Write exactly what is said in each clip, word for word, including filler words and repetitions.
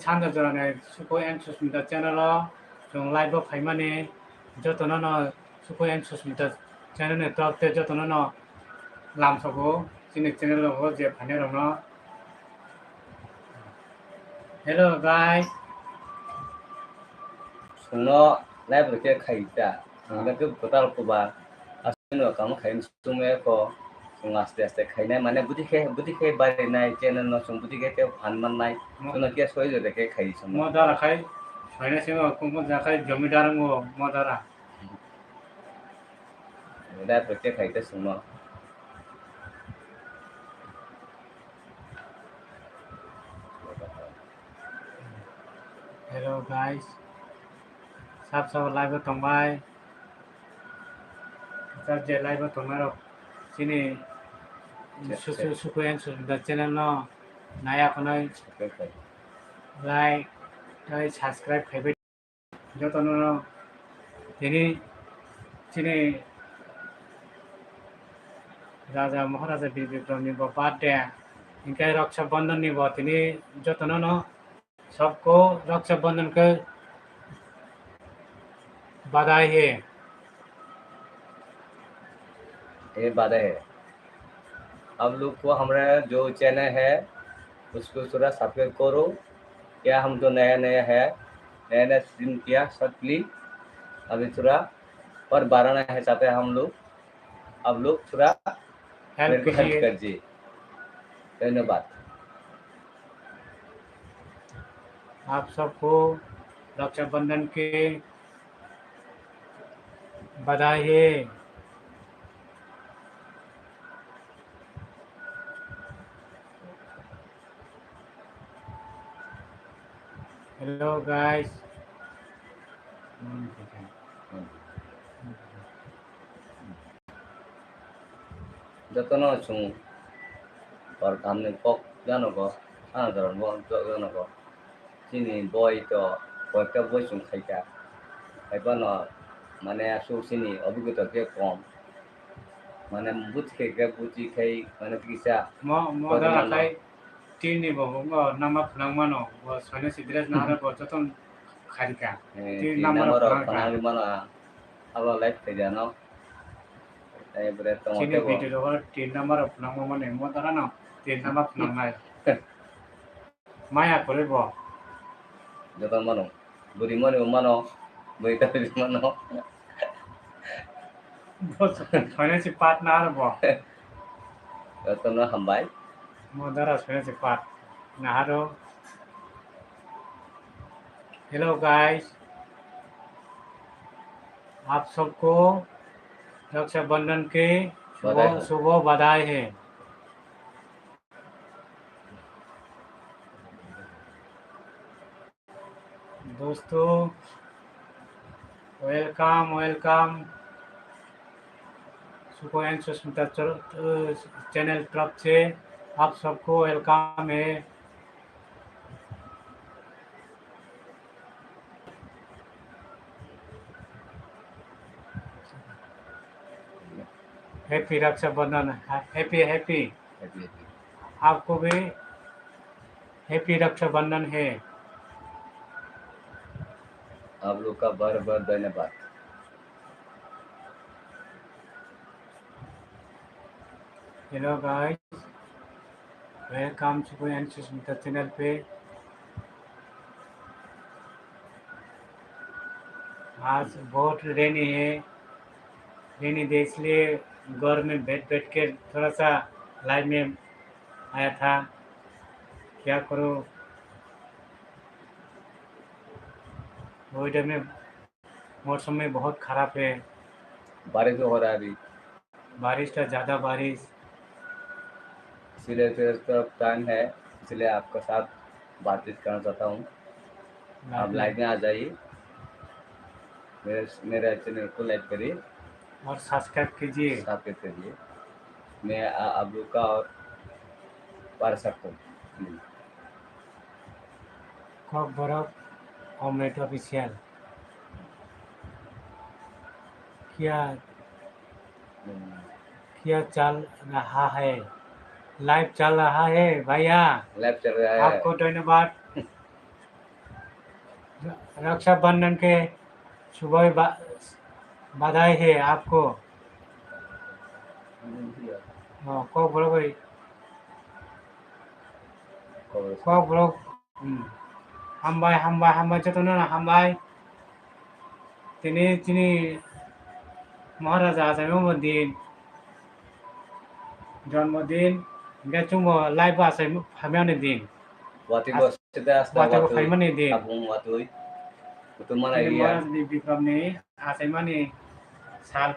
Sanja jorani Suku and Susmita channel o chwng live o phaimani jotono no Suku and Susmita channel ni torop te jotono no lamsogo chini channel o je phainai rokno. Hello guys. Chwngno live rwkhe khai ta. Chwngno khe kwtal kwbar. Aswkno kamo khai chwngno eko chwng aste aste khainai mane budi khe budi khe barinai channel no chwng budi khe tei phan mannai. Mo- Chwngno khe soi jora khe khai chwngno. Mo dara khai soina simo kung kung ja khai jomidar ngo mo dara. Live rwkhe khai ta chwngno. Hello guys. Sab sab live o tongbai. Sab je live o tongnai rok chini Che-, Susu che. Suku and Susmita channel no naya khwnai Okay, okay. Like tei subscribe khaibai. Jotono tini chini Raja Maharaja Bir Bikram ni bo birthday, hinkhe Raksha Bandhan ni bo tini jotono no sabko Raksha Bandhan ke badai hai. ये बात है। आप लोग को हमारा जो चैनल है, उसको थोड़ा सब्सक्राइब करो। क्या हम तो नया नया है, नया नया स्ट्रीम किया, शॉर्ट क्लिप। अभी थोड़ा और बढ़ाना है, चाहते हैं हम लोग। आप लोग थोड़ा हेल्प मेरे को हेल्प कीजिए। कर दीजिए। धन्यवाद। आप सबको रक्षाबंधन के बधाई है। Hello guys. Jotono chwng hor kaham ni kok janogo, sana jorok bo janogo. Chini boi to koyekta boi chwng khaikha. Haiphano mane aswk chini obigota khe kom. Mane buji khe khe buji khai mane kisa. Mo, mo dara khai tini bo bo nama phwnang mano, bo soinasi dress nahara bo joton kharika. Eh, tini tini nama nama rok phwnang kha. Phwnang mano a. Abo live khaijano. Tei bwrwi tongo tei bo. Chini video rok tin number rok phwnangma mani mo dara no tin number phwnangnai. Maya kwrwi bo. Joto mano. Bwrwi mani bo mano. Bwrwi ta bwrwi mano. Bo soinasi part na aro bo. Joto no hambai. Mo dara soinasi part. Naharo. Hello guys. आप सबको रक्षाबंधन के शुभ, बधाई हो। शुभ बधाई है। दोस्तों, welcome, welcome। सुको एंड सुष्मिता चर-, अ, चैनल तरफ से आप सबको welcome है। Happy Rakshabandhan, ha-, happy, happy। Happy, happy। आपको भी happy रक्षाबंधन है। आप लोग का बार बार धन्यवाद। Hello guys, welcome Suku and Susmita channel पे। आज बहुत रेनी है, रेनी डे, इसलिए घर में बैठ बैठ के थोड़ा सा लाइव में आया था। क्या करो, वेदर में, मौसम में बहुत खराब है। बारिश हो रहा है अभी। बारिश था, ज्यादा बारिश। इसीलिए फिर तो टाइम है, इसलिए आपके साथ बातचीत करना चाहता हूँ। आप लाइव में आ जाइए, मेरे, मेरे चैनल को लाइक करिए और सब्सक्राइब कीजिए। सब्सक्राइब करिए। मैं आ-, आप लोग का और पढ़ सकता हूँ। हम्म। Kokborok Comrade Official। क्या, हम्म। क्या चल रहा है? लाइव चल रहा है भैया। लाइव चल रहा है। आपको धन्यवाद। रक्षाबंधन के शुभ बा-, बधाई है आपको। Oh, Kokborok bai. Kokborok. Hmm. Hambai, hambai, hambai, jotono no hambai. Tini chini Maharaja achaimani din, jonmo din, hingke chwngbo live bo achai phaimani din. Watwi bo sida asta watwi bo watwi, phaimani din. Tabung watwi. Kutumana iya. Tini Maharaja ni Bikram ni achaimani sal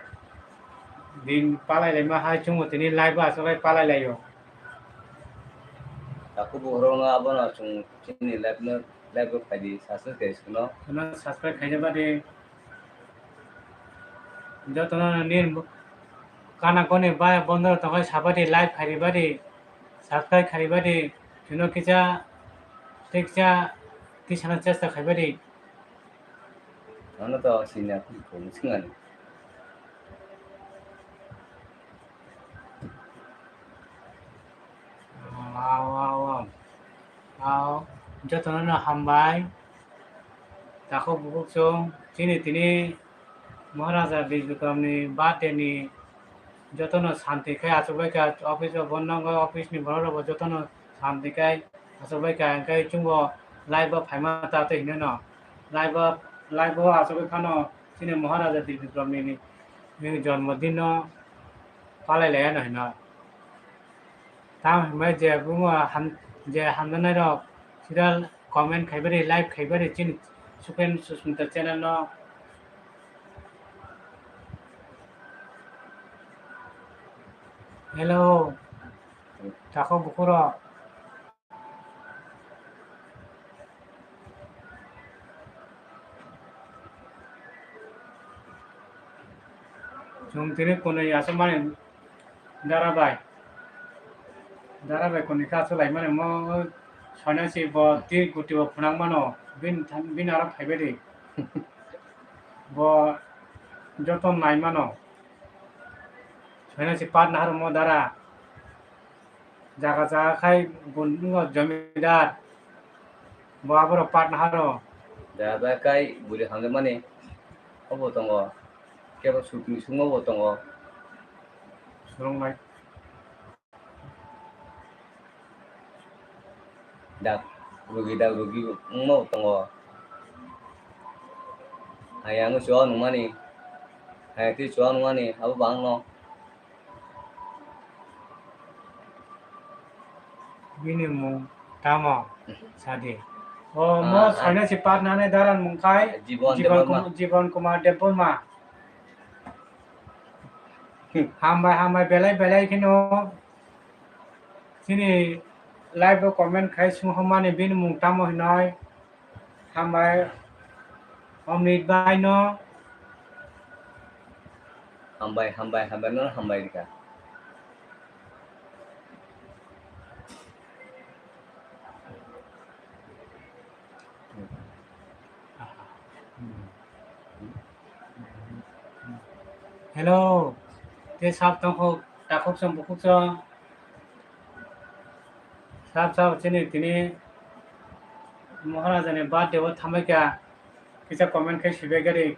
din palai laima hai chwngbo tini live bo achai palai laio. Takhuk bukhurokno abono chwng chini live no, live o phaidi, subscribe khaidi swkno. Ano subscribe khaina bade jotono nini kana koni baya bondoro tongkhai sabadi, like khairibadi, subscribe khairibadi, chwngno kisa tei kisa tisana chesta khaibadi. Ano to sini aku kung singani. Wow, wow, wow. Wow, jotono no hambai. Takhuk bukhuk chwng chini tini Maharaja Bijbikram ni birthday ni jotono santi khe achukbai kha, office o bo nongo, office ni borok rok bo jotono santi khe achukbai kha, hingkhe chwngbo live o phaima ta twi hinwi no live o, live o achukgwi phano chini Maharaja Bijbikram ni, ni, ni jonmo din no palai laiya no hino. Tamo hwnbai je bumo ham-, je hamjaknai rok sida comment khaibari, like khaibari chini Suken Susmita channel no. Hello, takhuk bukhurok. Chwng tini kwnwi aswk mani dara bai. Dara bai kwnwi kha aswk lai mani mo soinasi bo tir guti bo phwnang mano. Bini thang-, bini aro phaibai di. Bo joto nai mano. Soinasi pat nahar mo dara. Jaga jaga khai bo nwngo jomidar. Bo aborok pat naharo. Jaga jaga khai bwrwi hamjakmani obo tongo. Kebo sukni sungo bo tongo. Swrwng bai. Dak rugi, dak rugi wngma bo tongo. Hayang chuwa nungmani, hayang twi chuwa nungmani abo bangno. Bini mung tamo sadi. O mo ah, soinasi pat nani daran mung khai Jibon Jibon Debbarma. Kum-, Jibon Kumar Debbarma. Hambai, hambai, belai, belai kheno chini live o comment khai sung homani bini mung tamo hinoi. Hambai, Omrit bai no. Hambai, hambai, hambai no hambai rika. Hello, te sab tongkho, takhuk song, bukhuk song. Sab sab chini tini Maharaja ni birthday o thambai kha, kisa comment khai sibai gari.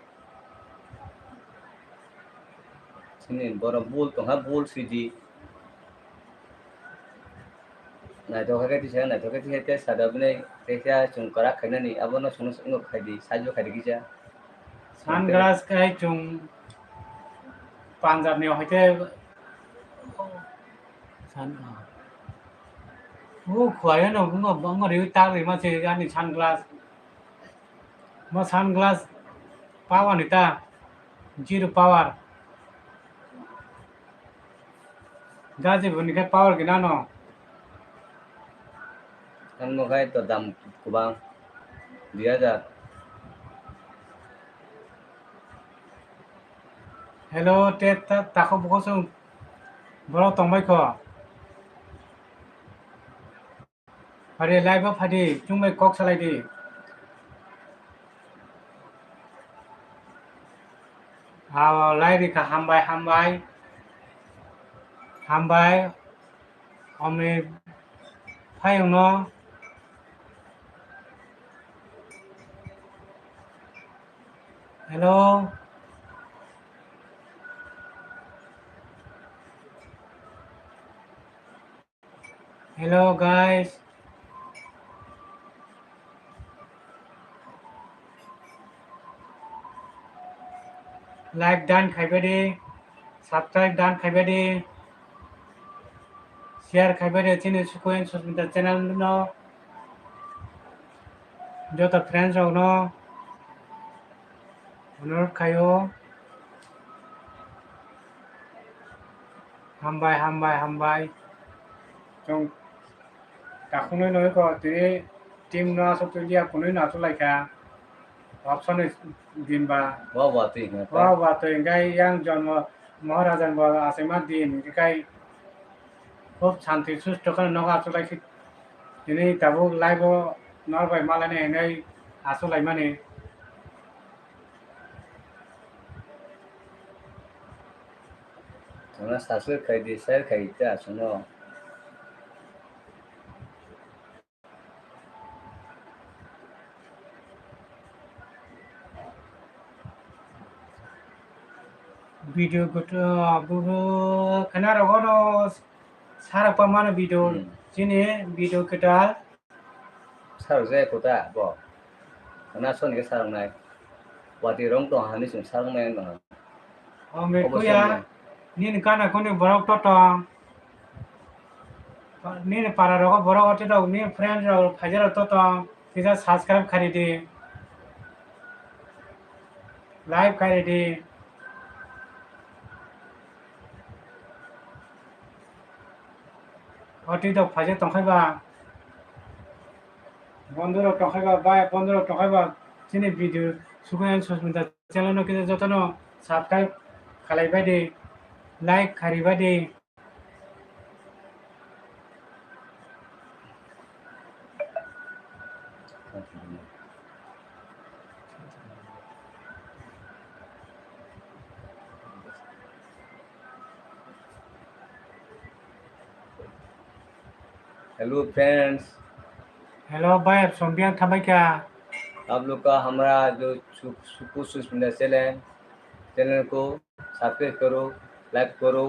Chini borok bul tongha, bul sidi. Naithok khe tisa, naithok khe tisa, tei sada bini tei khe chwng kwrak khainani abono chwngno chwngno khaidi, sajbo khaidi kisa. Sunglass khai chwng Punjab ni hoite san-, o khwlai no bungo, bungo riwi tak rima se ani sunglass. Mo sunglass power ni ta, zero power. Gaji boni khe power gina no. Ang mo khai to dam kubang, dui hajar. Hello, te ta, takhuk bukhuk song borok tongbai kho. Phadi, live o phadi, chwng bai kok salai di. Abo lai rikha, hambai, hambai. Hambai, omni phayungno. Hello. Hello, guys. Like dan khaibadi, subscribe dan khaibadi, share khaibadi chini Suku and Susmita channel no. Joto friends rok no onurot khaio. Hambai, hambai, hambai. Chwng takhunui noi ko tini team no aswk twi liya, kunui no aswk lai kha. Option ni din ba. Wa wa twi hwnka. Wa wa twi hwnka yang jonmo Maharaja bo achaima din hwnka. Khub shanti susto khe nogo achuk lai khe. Tini tabuk live o nor bai malani hinwi achuk lai mani. Chwngno subscribe khai di, share khai di ta chwngno. Video kwtwma khana rogo no sarak pa mano video. Hmm. Chini video kwtal. Sarak jaya kota bo. Khana soni ke sarak nai. Wati rong tong hani sung sarak nai no. O me kuya. Nini kana kuni borok to tong. Nini para rogo borok ote rok, nini friend rok, phaijak rok to tong, kisa subscribe khari di, like khari di. Oti rok phaijak tongkhai ba, bondhu rok tongkhai ba, bai bondhu rok tongkhai ba, chini video Suku and Susmita channel no kisa jotono subscribe khalai bai di, like khari bai di. Hello friends. Hello bai, Sombiang thambai kha. आप लोग का हमारा जो सु-, सुकु Sushmita channel, channel को सब्सक्राइब करो, लाइक करो।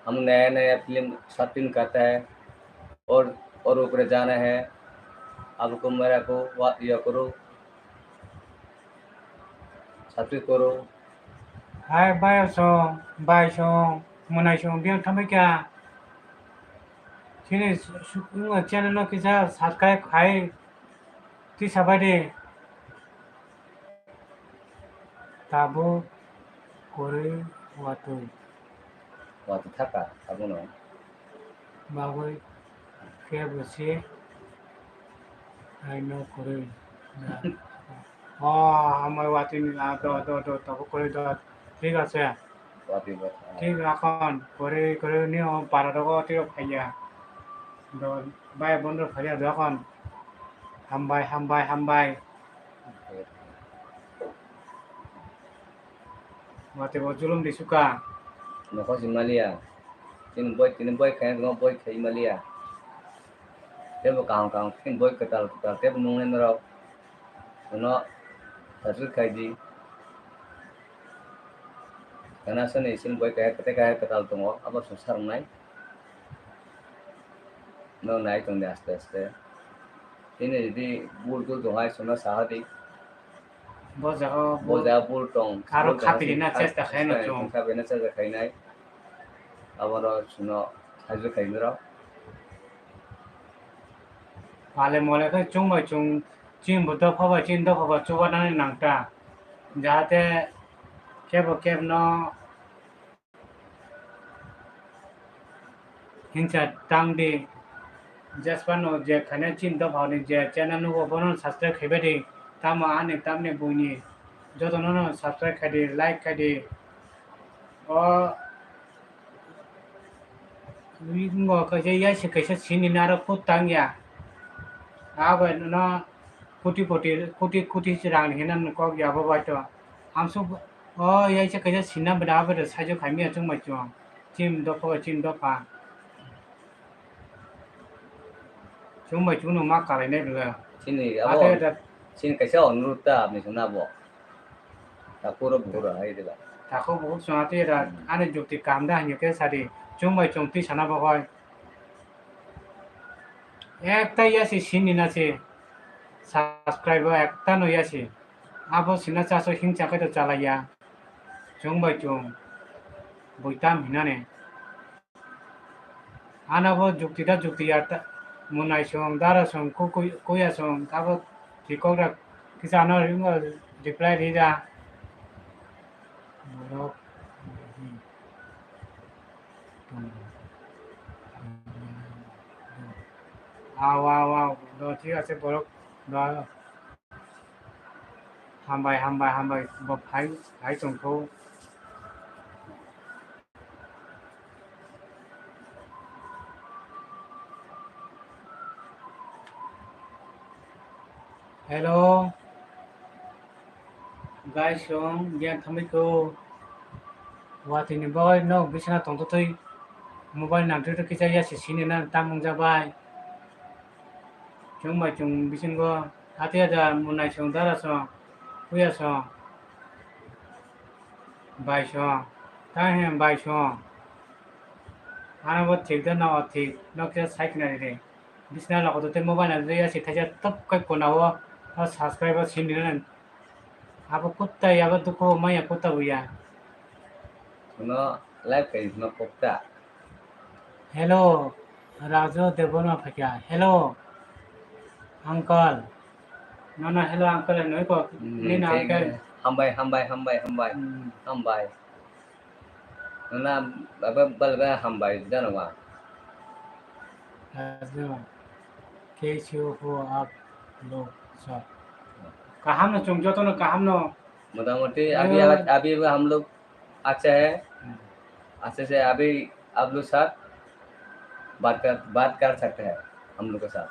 हम नया नया फिल्म शॉर्ट फिल्म करता है और, और ऊपर जाना है। आपको मेरा को वा-, यह करो, सब्सक्राइब करो। Hai bai song, bai song, mwnai song, biyang thambai kha. Chini su-, su-, channel no kisa subscribe khai tisa bai de. Tabuk kwrwi watwi. Watwi thaka abono. Bagwi khe bo se haino kwrwi. O hambai watwi ni, ah, do, do, do, tabuk kwrwi do. Thik ache. Watwi bo. Thik, akhon kwrwi kwrwi ni o para rogo tiro phaiya. Do, bai bondro phaiya do akhon. Hambai, hambai, hambai. Watwi bo julum di suka. Nokho si maliya. Chini boi, tini boi khaina tongma boi khai maliya. Tebo kaham kaham, chini boi kwtal kwtal, tebo nungnai norok. Uno, sajwk khai di. Kana sani chini boi kaya kwtai kaya kwtal tongo, abo swngchar wngnai. No nai tong di aste aste. Chini di bul tul tongo, hai chwngno saha di. Bo jaga o bo jaga bul tong. Aro bul tong khapirina chesta khaino chwng. Khapirina chesta khainai. Abono chwngno sajwk khainai rok. Pale mole khe chwng bai chwng, chini bo dopha bai chini dopha bai chubanani nangta. Jahate kebo kebno hinsa tang di. Jesphano je khaina chini dophani je channel nugo bono subscribe khaibai di. Tamo ani tamni buini jotono no subscribe khai di, like khai di. O Wi-, wngo kaisa yaisa kaisa sini naro kut tang ya. Abo no kuti kuti, kuti kuti rang hina no kok ya bo bai to. Amsuk o yaisa kaisa sinna bada abo to sajo khaimi ya chwng bai chwng. Chim dopha, chim dopha. Chwng bai chwng no ma kalai nai bwla. Chini abo, ate da chini kaisa onurut ta apni chwng na bo. Takhuk rok bukhuk rok hai dila. Takhuk bukhuk chwng atwi da, hmm, ani jukti kam da hinwi khe sadi. Chwng bai chwng twi sana bo hoi. Ekta yasi sini na se. Subscribe o ekta no yasi. Abo sina chaso hingcha khe to chalaiya. Chwng bai chwng. Buitam hinani. Ano bo jukti da jukti ya ta, munai song, dara song, ku-, ku-, kuya song, abo tikok da kisa ano ringo reply ri da. Borok, aw, aw, aw, do, thik ase, borok, do. Hambai, hambai, hambai, bo phai, phai tongkho. Hello. Guys, song, giyan thambai ko. Watini boy, no, bisana tongtotwi. Mobile nang twi twi kisa yasi sini na tam wngjabai. Chwng bai chwng bisingo hati hajar munai song dara song puya song bai song tang hem bai song ano bo thik da no thik no khe sai khna ri bisna logo to tei mobile na ya si thaisa tok kai kona o subscriber sim ni abo kutta ya bo dukhu maya kutta buya. Kuno live kai no kutta. Hello, Raju Debbarma phaikha. Hello, uncle. Nono hello, uncle, hinwi kok. Hmm, nini thik uncle. Hambai, hambai, hambai, hambai. Hmm. Hambai. Nono baba, baba, baba hambai, jano ba. Raju, K C O who up, look, sir. Kaham no, chwng joto no kaham no. Motamoti, abhi, hello. Abhi, abhi hum log अच्छा है, हम्म। अच्छे से अभी आप लोग साथ बात कर, बात कर सकते हैं हम लोग के साथ।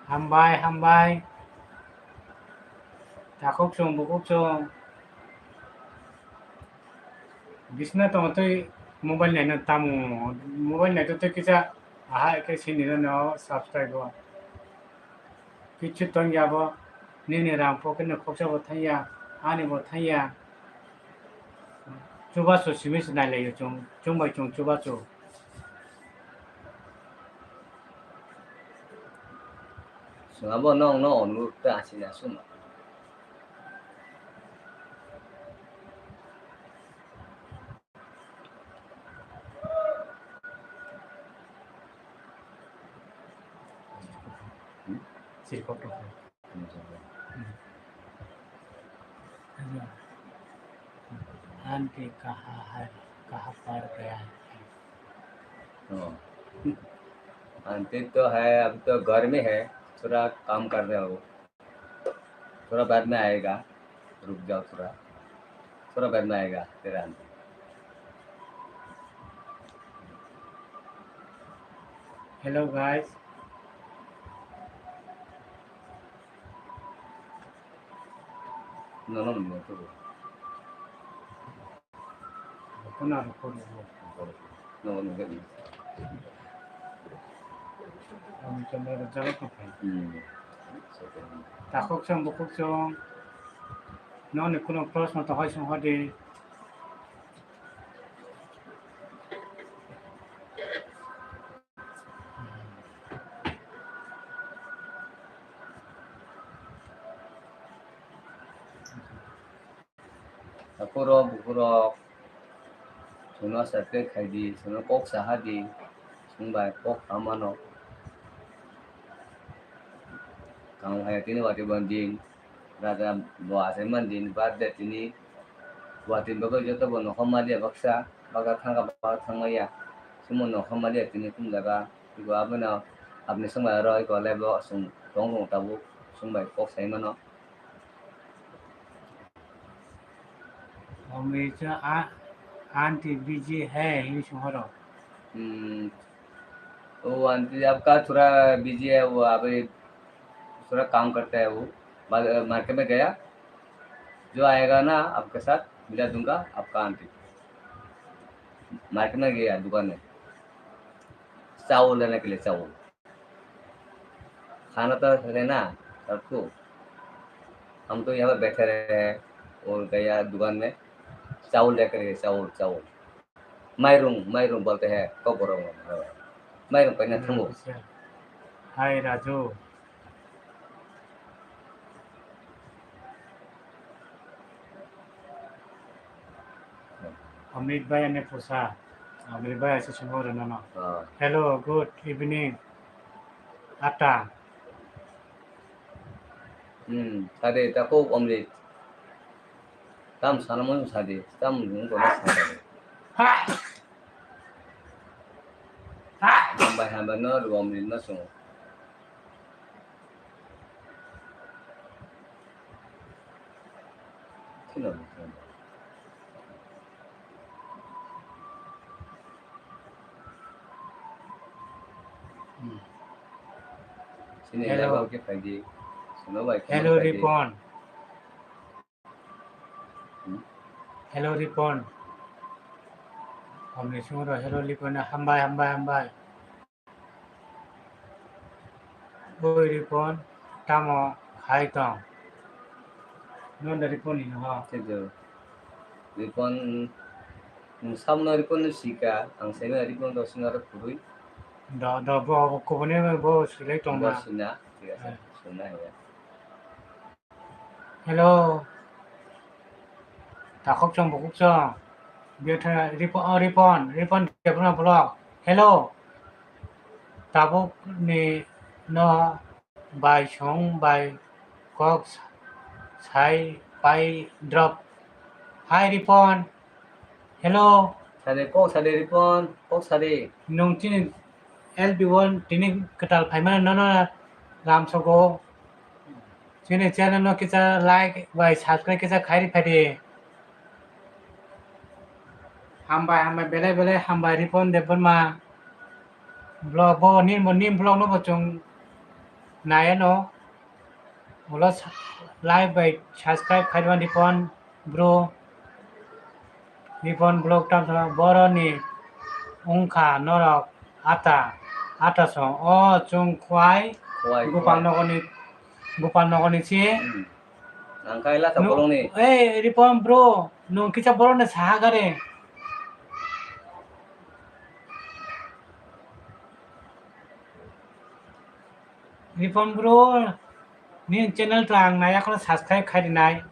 Hambai, hambai. Takhuk chwng, bukhuk chwng. Bisna tongtwi mobile naino tamo. Mobile naitwi twi kisa aha khe sini no subscribe o. Kichu tongya bo, nini rang pocket ni khoksa bo thangya, ani bo thangya. Chubachu simi se nailaio chwng, chwng bai chwng chubachu. Chwng abo nong no onurok ta asina suma. Aunty कहाँ है, कहाँ पड़ गया है? हाँ। Aunty तो है, अभी तो घर में है, थोड़ा काम कर रहे हो। थोड़ा बाद में आएगा, रुक जाओ थोड़ा, थोड़ा बाद में आएगा तेरा aunty. Hello guys. No, no, no, no, no. Kuna rukun rukun. No, no, no. Ang chandra jalo ko phai. Hmm. Takhuk chwng bukhuk chwng. Noni kuno proshno to hoi song hodi. Takhuk rok, bukhuk rok, chwngno subscribe khai di, chwngno kok saha di, chwng bai kok hamano. Tamo hai tini wati bon din, raja bo asai man din, birthday tini, wati bagwi joto bo nokhom maliya baksa, baksa thangkha, baksa thangmaya, chwngno nokhom maliya tini kum jaga, iko abono apni swngbai oro iko live o chwng tong tong tabuk, chwng bai kok sai mano. Aunty busy hai, hini song horo. Hmm. वो आंटी आपका थोड़ा बिजी है, वो अभी थोड़ा काम करता है वो, मार्केट में गया, जो आएगा ना आपके साथ मिला दूंगा आपका आंटी। मार्केट में गया दुकान में, चावल लेने के लिए, चावल। खाना तो लेना सबको। हम तो यहाँ पे बैठे रहे हैं और गया दुकान में, चावल लेकर गए, चावल, चावल। माइरंग, माइरंग बोलते हैं, ककबरक। माइरंग पाइना थांगो। Hi, Raju. Amit bhai ani pusa. Amit bhai asa sungwi rwna no. Ah. Hello, good evening. Ata. Hmm, sade, tako Amit. Tam sana mo sade, tam nung ko sade. Ha! Ha! Hambai hambai no, Amit no sungo. Hello. Hello, Ripon. Hmm? Hello, Ripon. Omni sungro, hello, Ripon. Hambai, hambai, hambai. Oi Ripon, tamo khai tong? Nono Ripon hino ho? Khe jo. Ripon, nwng samno Ripon no sika, ang saimano Ripon do sina ro phurui. Do, do, bo, bo kubuni bo silai tong na. Bo sina, thik ase, sina ya. Hello. Takhuk chong, bukhuk chong. Biyo tha, Ripon, oh, Ripon, Ripon Debbarma vlog. Hello. Tabuk ni no bai song bai kok sai pai drop. Hi, Ripon. Hello. Sade, kok sade, Ripon, kok sade. Nwng chini L B one tini kwtal phaimano nono lamsogo. Chini channel no kisa like bai subscribe kisa khairi phaidi. Hambai, hambai, belai, belai, hambai, Ripon Debbarma. Vlog bo, nin bo, nin vlog no bo chwng nai ano. Ulo sa-, like bai subscribe khairwandi Ripon. Bro, Ripon vlog tam sama boroni wngkha norok ata, ata song. O chwng khwai Khwai, Gopal khwai. Nogorni, Gopal Nogorni si. Hmm. Ang kha Elasa Nu-, bolongni. Ei, Ripon bro, nwng kisa borokno saha gari. Ripon bro, nini channel to ang nai, ekhno subscribe khai rinai.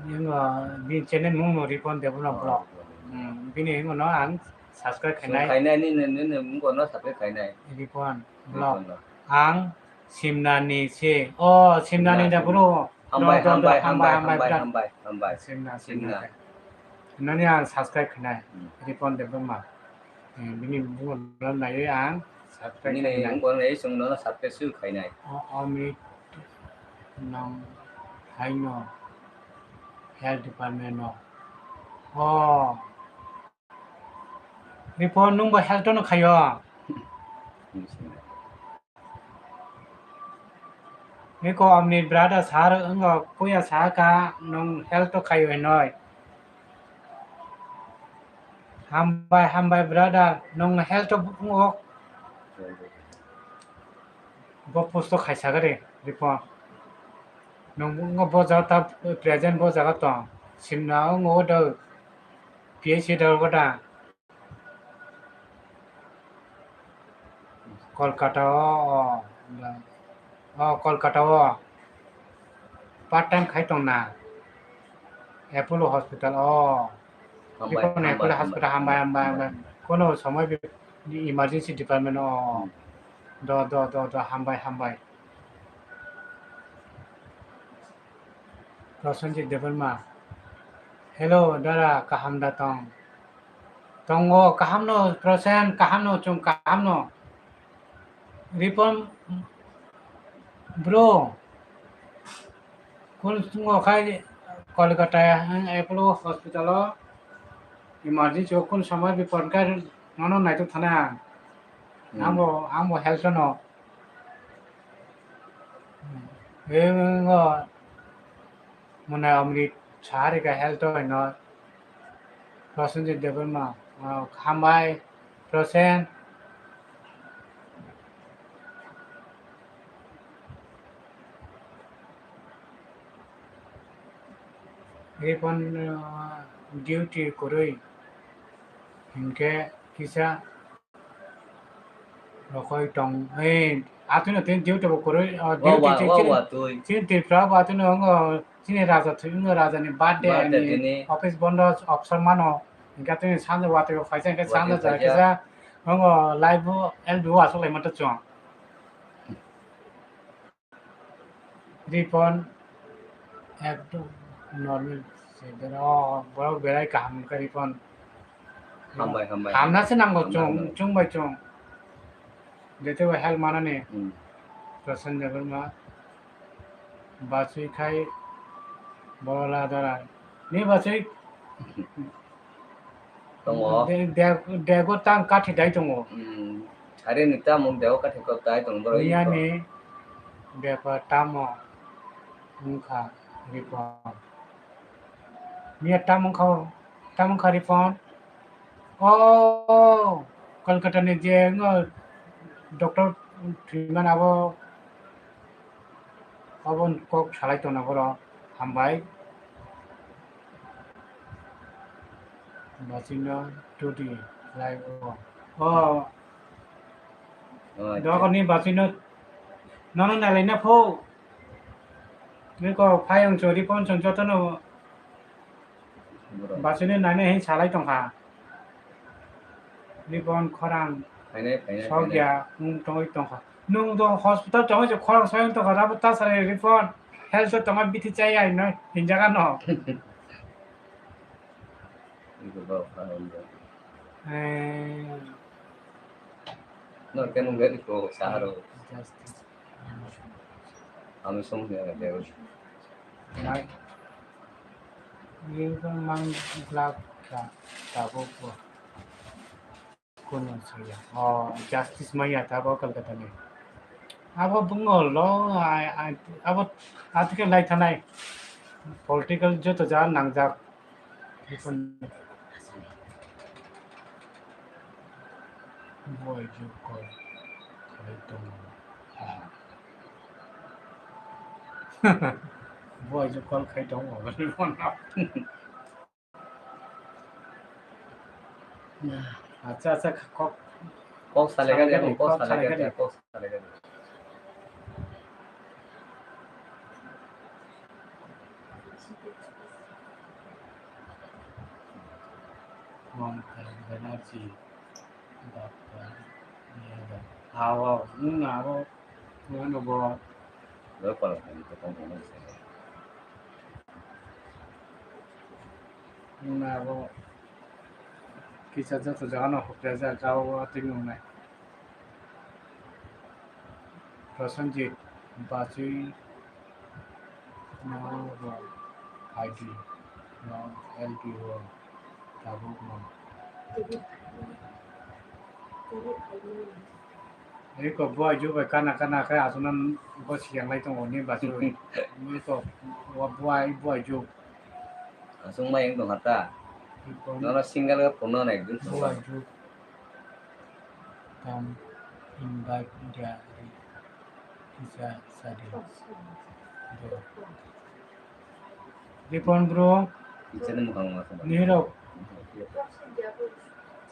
Yung, uh, bini channel mung no Ripon Debbarma vlog. Hmm, bini yung no ang subscribe khai nai. Khai nai, nini, nini mung no subscribe khai nai. Ripon vlog. Ripon vlog. Ang Simnani se. Oh, Simnani da bro. Hambai, hambai, hambai, hambai, hambai. Simna, Simna. Nani ang subscribe khnai. Hmm. Ripon Debbarma. Hmm, bini bungo nai ang subscribe khnai. Nini bungo nai sung no subscribe su khainai. Oh, Amit nang haino health department no. Oh. Ripon nung bo health no khayo. Niko amni brother sar wngkha, kuya saka nung health to khayo hinoi. Hambai, hambai brother, nung health to wngkha. Bo post to khaisa gari, Ripon. Nung wngkha bo jata present bo jaga tong. Simna wngkha do P H C dal gota. Kolkata o, o, o, Kolkata o part time khai tong na. Apollo Hospital o. Hambai, Apollo hambai, Hospital hambai, hambai, hambai. Kono somoi bi emergency department o. Hmm. Do, do, do, do, hambai, hambai. Prosenjit Debbarma. Hello, dara, kaham da tong? Tongo, kaham no, Prosen, kaham no, chwng kaham no. Ripon, bro. Kun sungo khai Kolkata, ang Apollo Hospital o emergency o kun somoi bi phone khai nono naitok thana. Hmm. Ang bo, ang bo health no. Ego mwnai Amrit sahari ka health to no. Prosenjit Debbarma, ah, hambai, Prosen. Ripon, uh, duty kwrwi hinkhe kisa rokoi tong, eh, atwino tini duty bo kwrwi, oh, Wa, duty wa, chini, wa, chini, wa, twi. Chini Tripura bo atwino wngo, chini raja thwi wngo, rajani birthday Birthday ni tini. Office bondo, obsor mano, hinkhe atwino sanja watwi bo phaisa, hinkhe Watwi sanja jai phaisa. Kisa wngo live bo L B O aswk lai manto chwng. Ripon ekdom normal se bera, oh, borok berai kaham wngkha Ripon. Hambai, hambai. Hamna se nango. Hambai, chwng, hambai. Chwng bai chwng. Jete bo help manani. Hmm. Prasen Debbarma. Bachwi khai borola dara. Ni bachwi Tongo. De-, de-, dego tang kathi dai tongo. Hmm. Are ni tamo dego kathi kok dai tongo borok. Miyani bepar tamo wngkha Ripon. Miya tamo wngkha, tamo wngkha Ripon. Oh, Kolkata ni je ngo doctor thwimani abo Obo kok salai tongna borok, hambai. Bachino tudi lai o. Oh. Oh, acha. Dokorni bachino nono nalaina pho. Niko phayung chori pon chong jotono Borok. Bachino naina hin salai tongkha. Ripon khorang Phainai, phainai, sok phainai. Ya, nwng tongwi tongkha. Nwng do hospital tongwi se khorang soyong tongkha, rabo ta sari Ripon. Health o tongma bithi chai ai no, hinjaga no. Iko ba, ba, ba. Eh. No, kenu gari ko saharo. Justice. Ami song ya, ya. Nai. Ni mang glak ka, tabuk ko. Kono saya. Oh, justice maya tabuk Kolkata ni. Abo bungo lo, ai, ai, abo atike lai thanai. Political joto ja nangjak. Bo video call khai tongo. Bo video call khai tongo. Acha, acha, kok, kok salai gani, kok salai gani, kok salai gani. Mamta Banerjee, Doctor Yadav. Awo, nwng abo, nwng abo. Lo pala kani to tong tong se. Nwng abo kisa joto jaga no hokya ja, jao twi nwngnai. Prosenjit bachwi no bo I D no L P O tabuk no. Eko buai juk bai kana kana khe aswkno bo siyang lai tongo ni bachwi. Eko buai, buai juk. Aswk mai wng tongkha ta. Eko nono single khe phone no nai dun. Buai juk. Tam invite dia ri kisa sadi. Ripon bro. Kisa ni mukhang ma sama. Nirok.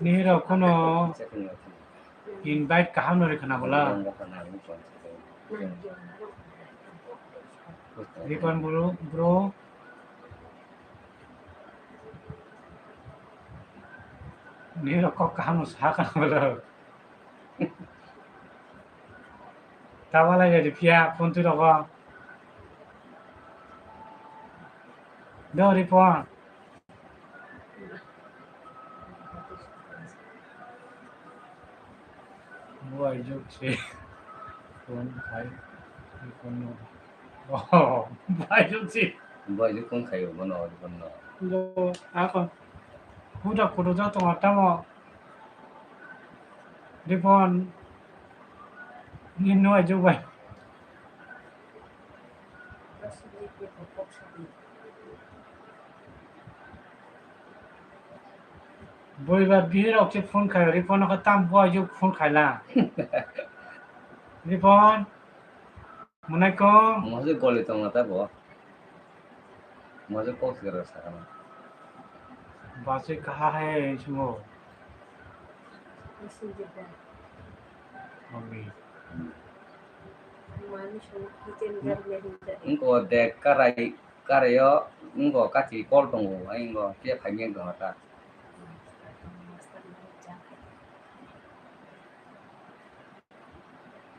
Nirok kono invite kaham no rikha na bola. Ripon bro, bro. Nirok kok kaham no sakha na bola. Tawalai redi phiya phone twi rogo. Do Ripon. Buai juk se phone khai Ripon no. Oh, buai juk se. Buai juk phone khai bono Ripon no. Do ako. Huda kudu ja tong atamo. Ripon, ni nuai juk bai. Bui ba bihirok se phone khai, Ripon no tam buai juk phone khaila. Ripon, munai ko. Mo se goli tong ta bo. Mojo kok sikar sakha na. Bachwi kaha hai swngo. Mami. Wngko de karai, karaio wngko kachi call tongo, ai wngko khe phaimya wngkha ta.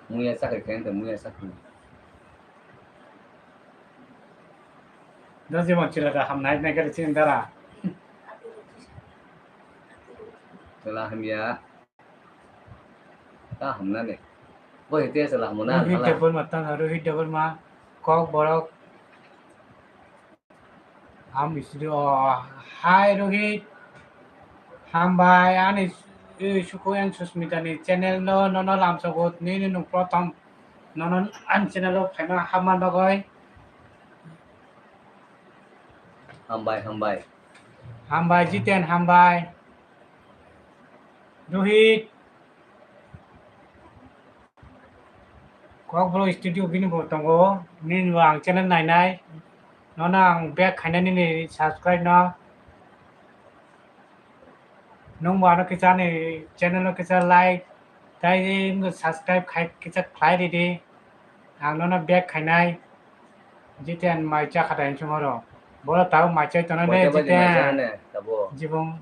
Muya chakri khe wngkha, muya chakri. Da jemon chwla da hamnai nai gari chini dara. Chwla hamya. Ta hamnani. Bo hete chwla hamna. Rohit Debbarma tang, Rohit Debbarma, Kokborok. Ham studio. Hai Rohit. Hambai ani, eh, Suku and Susmita ni channel no, nono lamsogo nini nung prothom nono ani channel o phaima hamma bagoi. Hambai, hambai. Hambai Jiten, hambai. Rohit. Kokborok studio bini bo tongo. Nini bo ang channel nainai. Nono ang back khainai nini subscribe no. Nung bo ano kisa ani channel no kisa like, tai subscribe khai kisa khlai ridi. Ang nono back khainai. Jiten mai chakha da hinsung oro. Boro tao mai chai tongo de Jiten. Jibon.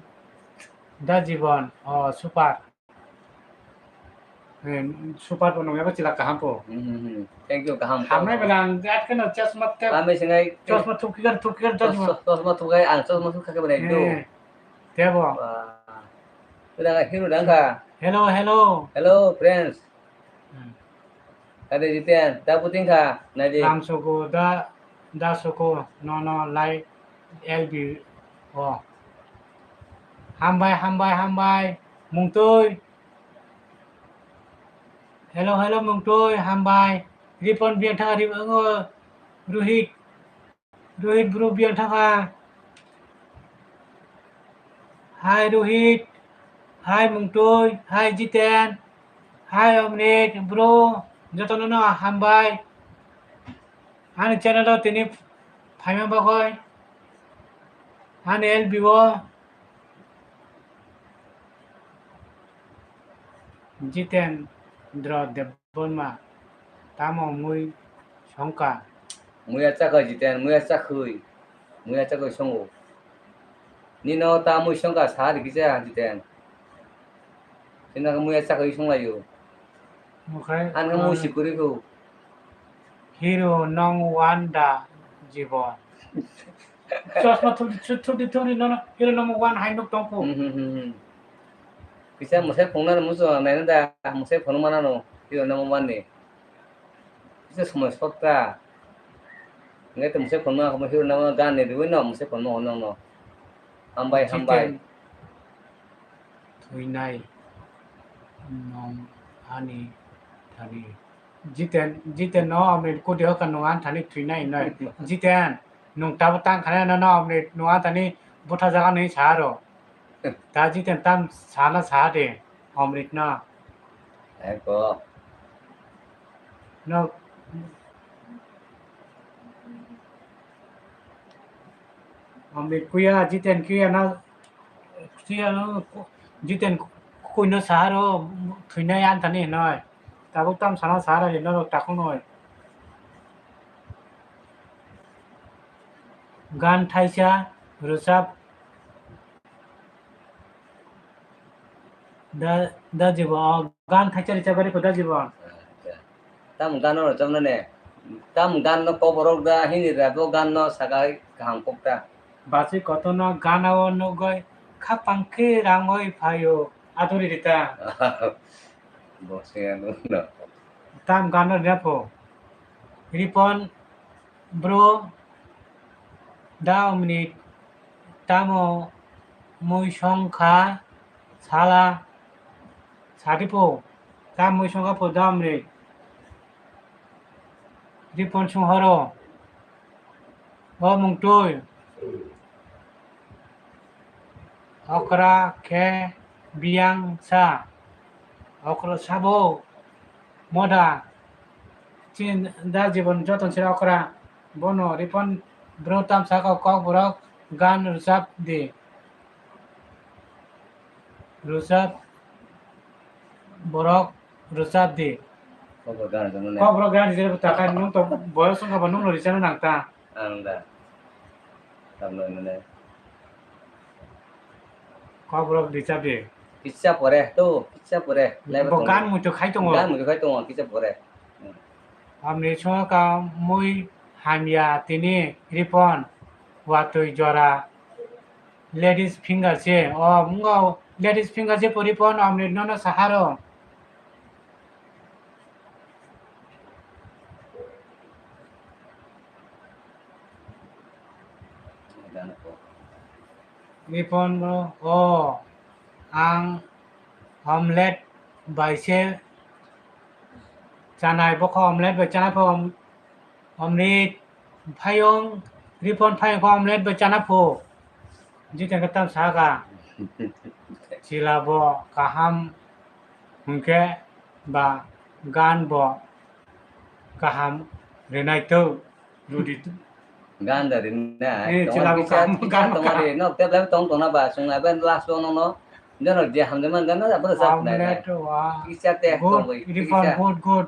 Da Jibon. Oh, super. Eh, super bo nungya bo chila kaham po. Hmm, hmm, hmm. Thank you, kaham, kaham. Hamnai bela ang jat keno chosma te. Kami singai. Chosma thuk kikar, thuk kikar chosma. Chos-, chosma thuk ai, ang chosma thuk kake bela do. Eh, tebo. Wah. Udah hero dangka. Hello, hello. Hello, friends. Hmm. Ade Jiten, da puting kha, nai di. Lam soko da, da soko, nono lai L B o. Hambai, hambai, hambai. Mungtui. Hello, hello, Mungtui, hambai. Ripon biang thang, Rip-, oh, Rohit. Rohit bro biang thang kha. Hai Rohit. Hai Mungtui. Hai Jiten. Hai Omrit bro. Jotono no hambai. Ani channel o tini phaima bagoi. Ani L B o. Jitendra Debbarma, tamo mui songka? Muya chakha Jiten, muya chakhwi, muya chakhwi songo. Nino ta mui songka sa rikisa Jiten. Sina muya chakhwi songlayo. Okhai, an khe mui ah, sikuri ko. Hero nong wan da Jibon. Chosma thudi, thudi, thudi, no, no, hero number one hai nuk tongkhu. Hmm, hmm, hmm, hmm. Kisa musai phunuknani muchung ang naina da, musai phunuk manano, hero number one ni. Kisa somoi sot ta. Ngai to musai phunuk ma hero number one gan ni riwi no, musai phunuk ma hwnwi no. Hambai, hambai. Jiten thwinai nong ani thani. Jiten, Jiten no, ami kudi hoka nung an thani thwinai noi. Jiten, nung tabo tang khana no, no, Omrit nung an thani butha jaga nai sa ro. Ta Jiten tam sana sa de, Omrit no. Eko. No. Omrit kuya, Jiten kuya na, kuya no, Jiten kuino sa ro, thwinai an thani noi. Tabuk tam sana sa ro, no, takhuk noi. Gan thaisa rwchap da, da Jibon, o gan thaisa rwchap gari ko da Jibon. Acha. Tam gan no rwchapna ne. Tam gan no koborok da hini rap o gan no sakai kaham kok ta. Basi koto no gan o nugoi khapang khe rangoi phaio aduri rita. Bo se ano no. Tam gan no rap o. Ripon bro, da Omrit tamo mui songkha sala sadipo, tam mui songkha po da Omrit. Ripon sung horo. O Mungtui. Okra khe biyang sa. Okra sabo moda. Chini da Jibon joton sira okra. Bono Ripon Bro tam saka Kokborok gan rwchap di. Rwchap borok rwchap di. Kokborok gan rwchapnai. Kokborok gan rwchapnai ta kha nwng to boyos wngkha ba nwng no rwchapna nang ta. Ang da. Tamno nene. Kokborok rwchap di. Kisa pore to, kisa pore. Bo gan muitu khai tongo. Gan muitu khai tongo, kisa pore. Amni songka mui hamya tini Ripon watwi jora ladies finger se o mungo ladies finger se po Ripon amni nono saharo. Ripon bro, o ang omelette bai se chanai, bokho omelette bai chana pho om-, omrit phayung, Ripon phayung kho omelette bai chana pho. Jiteng khe tam saka. Chila bo kaham hwnkhe ba gan bo kaham rwnai tong. Rudi tu. Gan da rin na. Eh, tong chila kisa, kam, kisa gan tong kam. Ari, no, te belai tong tong na ba, sung na ben last one no. Jono je ham de man gan na, apa sa na. Omelette wa. Kisa te good, tong bai, Ripon kisa. Good, good.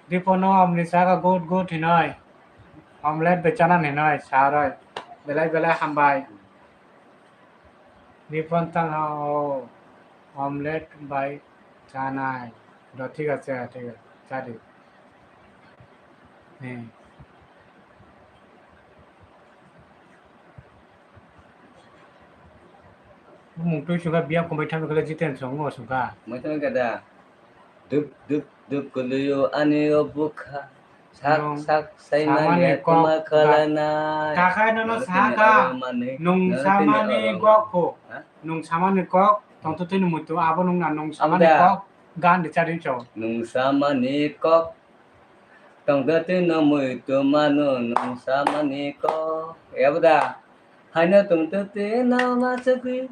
Ripon no amni saka good, good hinoi. Omelette be chana hinoi, saroi. Belai, belai hambai. Ripon tang ha, o, omelette bai chanai. Do, thik ache, thik ache, chadi. Hmm. Mung twi sungkha biyang kumbai thamni khala Jiten song, o sungkha. Mai thamni kha da. Dup, dup, dup kwlwio ani o bwkha. Sak, sak, saimani kok tuma khalanai. Takhai nono saka, nung samani kok ko. Ha? Nung samani kok, tongtwtwini muitu, abo nung na nung samani kok, gan di chari cho. Nung samani kok, tongtwtwino muitu mano, nung samani kok. Abo da? Haino tongtwtwino masagwi,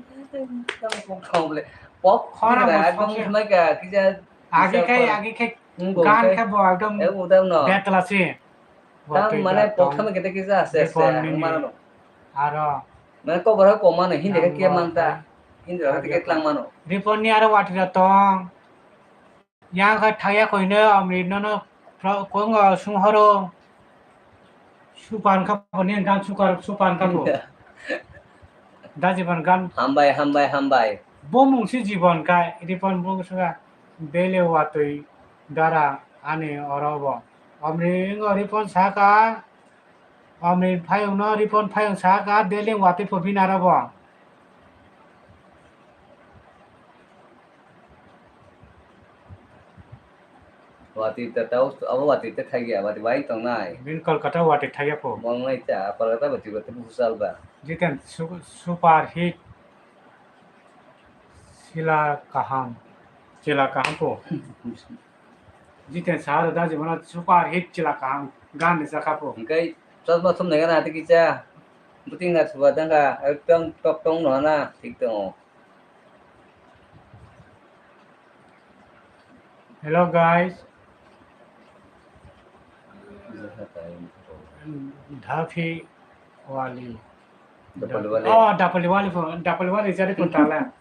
pok khorang khorang, ekdom sokya. Kisa, agi kisa khai, khorang. Agi khai, gan khai bo ekdom betla si. Tam mane pok khama kete kisa ase, ase, ang mano. Aro. Mane kok borok kok mano, hindi khe khe manta. Hindi rok khe klang mano. Ripon ni aro watwi rok tong. Yang kha thaya koino amri nono pro-, kongo sung horo. Supan kha bo ni gan sukar, supan kha bo. Dajiban gan. Hambai, hambai, hambai. Bo mung si jibon kai, Ripon bo suka bele watwi dara ani oro bo. Amri ngo Ripon saka, amri phayung no Ripon phayung saka, deling watwi pho binaro bo. Watwi ta tau, abo watwi ta thaiya, watwi bai tongnai. Bin Kolkata watwi thaiya pho. Mongnai ta, Kolkata watwi watwi busal ba. Jiten su-, super hit. Sila kaham. Sila kaham pho. Jiten sahar da jibona super hit sila kaham. Gan ni sakha pho. Engkai chosma thum nai gana ati kicha. Buting na suba danga, ekdom tok tong no na, thik tongo. Hello guys. Dhafi wali. Dapali wali. Oh, Dapali wali pho, Dapali wali jari pho tala.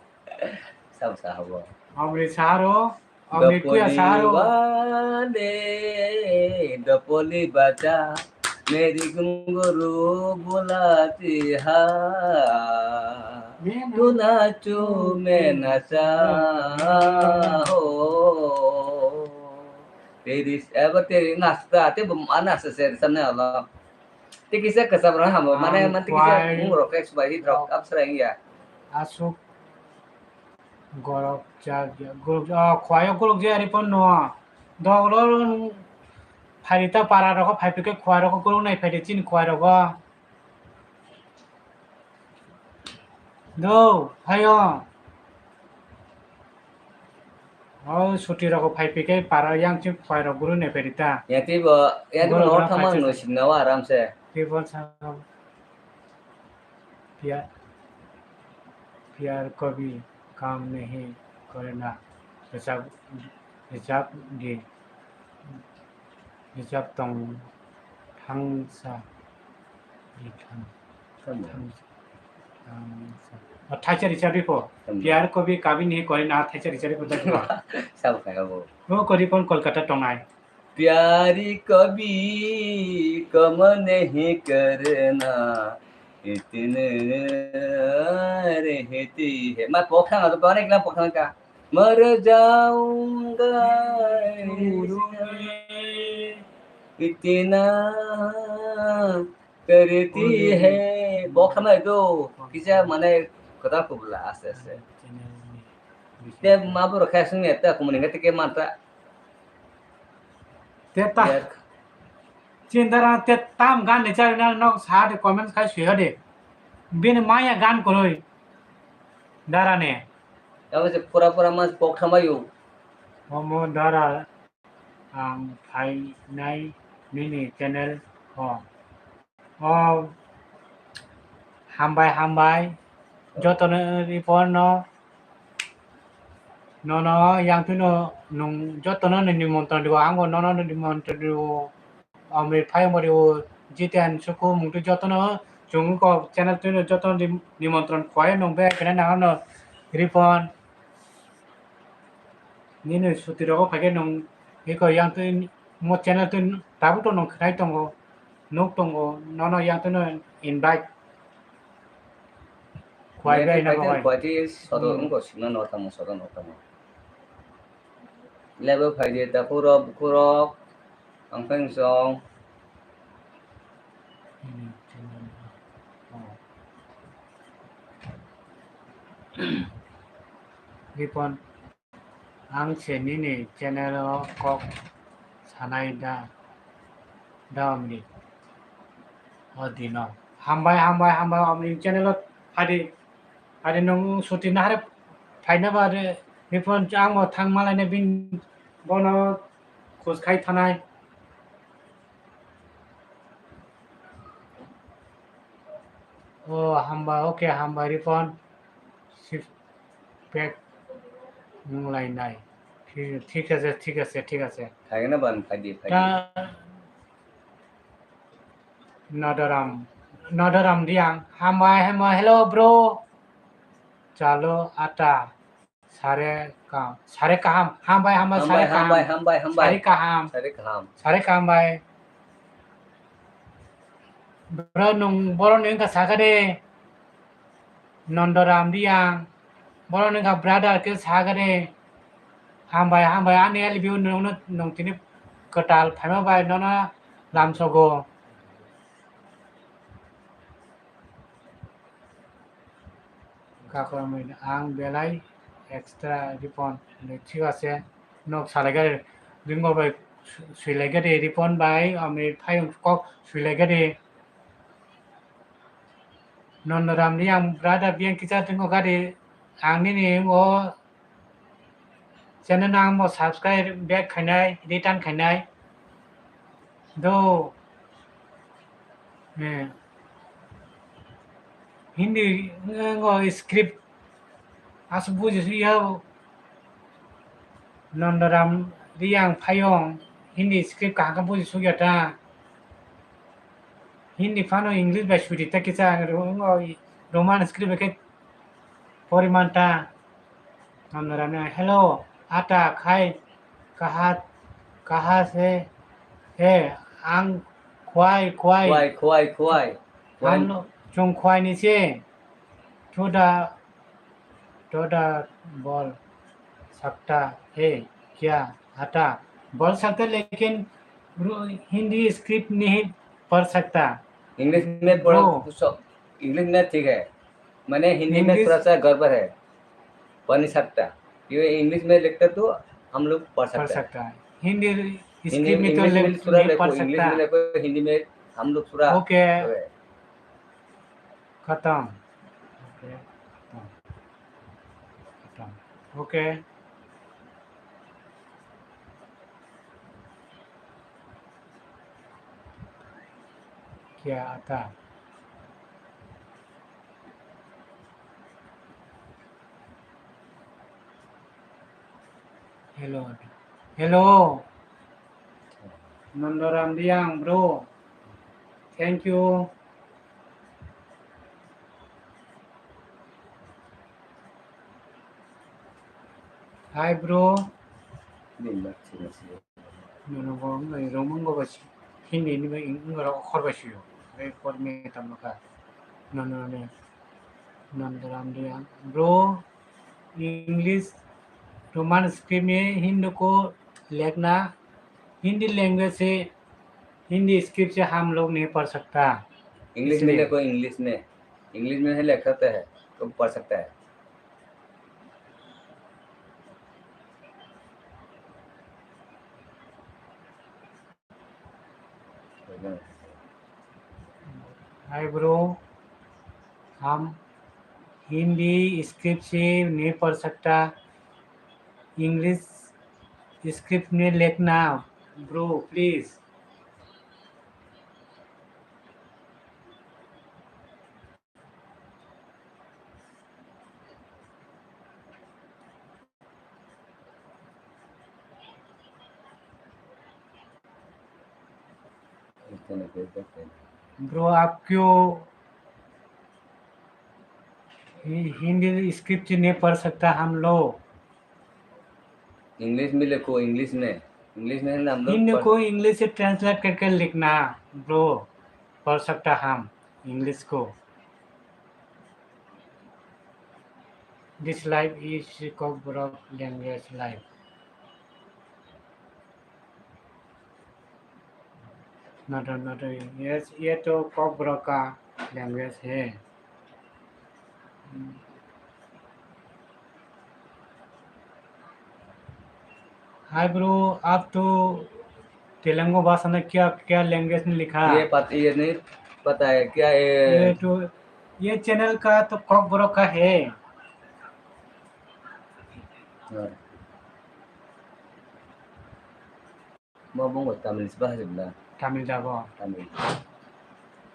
Sab sahabo. Amri saharo. Amni kuya saharo. Dapoli wale, dapoli baja, meri gunguru bulati hai. Mena. Tu nachu mena cha ho. Teri, abo teri nasta, te bum anasa ser samne alo. Te kisa kasa bro hamo, mane, mane te kisa mung rok ek subai hit rok apsra ya. Asuk. Gorok jak ya, gorok, ah, khwai o gorok jak ari pon no. Doglo phai ta para rogo phai pike khwai rogo gorok nai phai de chini khwai rogo. Do, phaio. O suti rogo phai pike para yang chini khwai rok gorok nai phai de ta. Ya tei bo, ya tei bo nor thangma no sinna o aram se. Tei bo sa. Pia-, pyar kabhi kam nahi karna. Hisab, hisab di, hisab tong thangsa. Tamo. Tamo. Tamo. O, thaisa risa biko. Tamo. Pyar ko bhi kabhi nahi kore na thaisa risa biko. Sabo kaya bo. O, ko Ripon Kolkata tongnai. Pyari kabhi kam nahi karna, itna rehti hai. Ma pokhang ado kone ekla pokhang ka. Mar jaunga itna karti hai. Bo khamai do, kisa mane kota kubla aste aste. Te ma boro khe sung eta kumuni ngate ke manta. Te ta. Chin dara te tam gan ni chari na nok sa de comment khai suyo de. Bini maya gan koroi. Dara ne. Abo se pura pura mas pok khamayo. Omo dara ang phainai nini channel o. O, hambai, hambai. Jotono Ripon no. Nono yang tuino nung jotono ni nimontron dibo, angbo nono nimontron dibo. Omri phai omri o Jiten Suku mungtu jotono chungo ko channel tuino jotono nim-, nimontron khwai nung be kene nangano Ripon. Nini suti rogo phaikhe nung iko yang twi mo channel twi tabuk to nung khnai tongo, nuk tongo, nono yang twi no invite. Khwai bai na khwai. Khwai twi sodo wngko sima no tamo sodo no tamo. Lebo phaidi ta khurok khurok ang pheng song. Ripon. Ang se nini channel o kok sanai da, da omni. O dino. Hambai, hambai, hambai, omni channel o phadi, phadi nung suti nahare phaina ba re, Ripon ang bo thang malai ne bin bono khus khai thanai. O hambai, okay, hambai, Ripon. Sip pek nung lai nai. Thi-, thik ase, thik ase, thik ase. Khaigena ban phaidi, phaidi. Ta Nodoram, Nodoram Riang. Hambai, hambai, hello, bro. Chalo, ata. Sare kaham. Sare kaham. Hambai, hambai, sare kaham. Hambai, hambai, hambai. Sare kaham. Sare kaham. Sare kaham bai. Bro, nung boro ni wngkha saka de. Nondoram Riang. Boro ni wngkha brother ke saka de. Hambai, hambai. Ani L B U nung, nung, nung tini kwtal phaima bai nono lamsogo. Kakwrangni ang belai extra Ripon hinwi thik ase, nok salai gari ringbo bai su-, suilai gari Ripon bai, ami phayung kok suilai gari. Nondoram ni ang brother biyang kisa tongo gari, ang nini o channel no ang bo subscribe back khainai, return khainai. Do, eh, Hindi, eh, ngo script aswk buji su ya, Nondoram Riang Phayong, Hindi script kaham khe buji su ya ta. Hindi phano English bai suri ta kisa, ngo Roman script bai khe pori man ta. Nondoram ni, "Hello, ata khai kaha, kaha se he, ang khwai, khwai." Khwai, khwai, khwai. Khwai. Ang no, chwng khwai ni se. Thoda, thoda bol sakta he kya ata? Bol sakta, lekin ru-, Hindi script nahi padh sakta. English mein padh, bro, kuch, English mein theek hai. मैंने हिंदी में English थोड़ा सा गड़बड़ है, पढ़ नहीं सकता। ये इंग्लिश में लिखता तो हम लोग पढ़ पढ़ सकता है। सकता है। हिंदी हिंदी script में, में तो इंग्लिश में लिख, थोड़ा नहीं लिखो, पढ़ इंग्लिश में सकता। लिखो, हिंदी में हम लोग थोड़ा ओके। खत्म। ओके, खत्म। खत्म। ओके। क्या आता? Hello. Hello. Nondoram Riang, bro. Thank you. Hi, bro. Din mak sini sini. Nono bo wng bai Roman go bai si-, Hindi ni bai wng bai rok khor bai siyo. Bai por me tam ka. Nono ne. Nandaram dia. Bro, English Roman script में हिंदी को लिखना, हिंदी language से, हिंदी script से हम लोग नहीं पढ़ सकता। इंग्लिश में इसलिए। लिखो, इंग्लिश में। इंग्लिश में है, लिख सकते हैं, तो पढ़ सकता है। Hi bro, हम हिंदी स्क्रिप्ट से नहीं पढ़ सकता, इंग्लिश स्क्रिप्ट में लिखना ब्रो प्लीज। Bro, आप क्यों हि-, हिंदी स्क्रिप्ट नहीं पढ़ सकता हम लोग? इंग्लिश में लिखो, इंग्लिश में। इंग्लिश में है ना, हम लोग हिंदी पढ़- को इंग्लिश से ट्रांसलेट करके लिखना ब्रो, पढ़ सकता हम इंग्लिश को। This live is Kokborok language live. Not, not, not, yes, ये तो कोकबोरोक का language है। हाय ब्रो, आप तो तेलुगु भाषा में क्या, क्या लैंग्वेज में लिखा? ये पत-, ये नहीं पता है क्या ये? ये तो, ये चैनल का तो कोकबोरोक का है। हाँ। Mo bongo Tamil se bahasa bla. Tamil da bo. Tamil.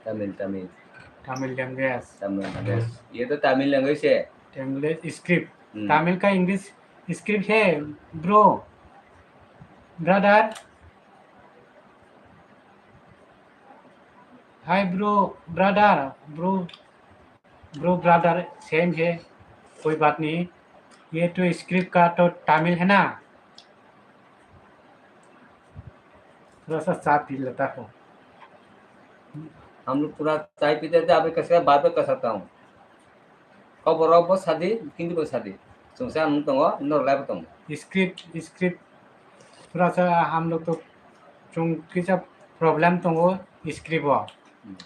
Tamil, Tamil. Tamil language. Tamil language. ये तो तमिल language है। Tamil script। Hmm। तमिल का इंग्लिश स्क्रिप्ट है, bro. Brother. Hi bro, brother, bro. Bro brother same है, कोई बात नहीं। ये तो स्क्रिप्ट का तो तमिल है ना? थोड़ा सा चाय पी लेता हूँ। हम लोग पूरा चाय पीते थे, अभी कैसे बात कर सकता हूँ। Kokborok bo sadi, Hindi bo sadi. Chwng sa nung tongo, nor lai bo tongo. Script, script थोड़ा सा हम लोग तो chung kisa problem tongo script o। Hmm.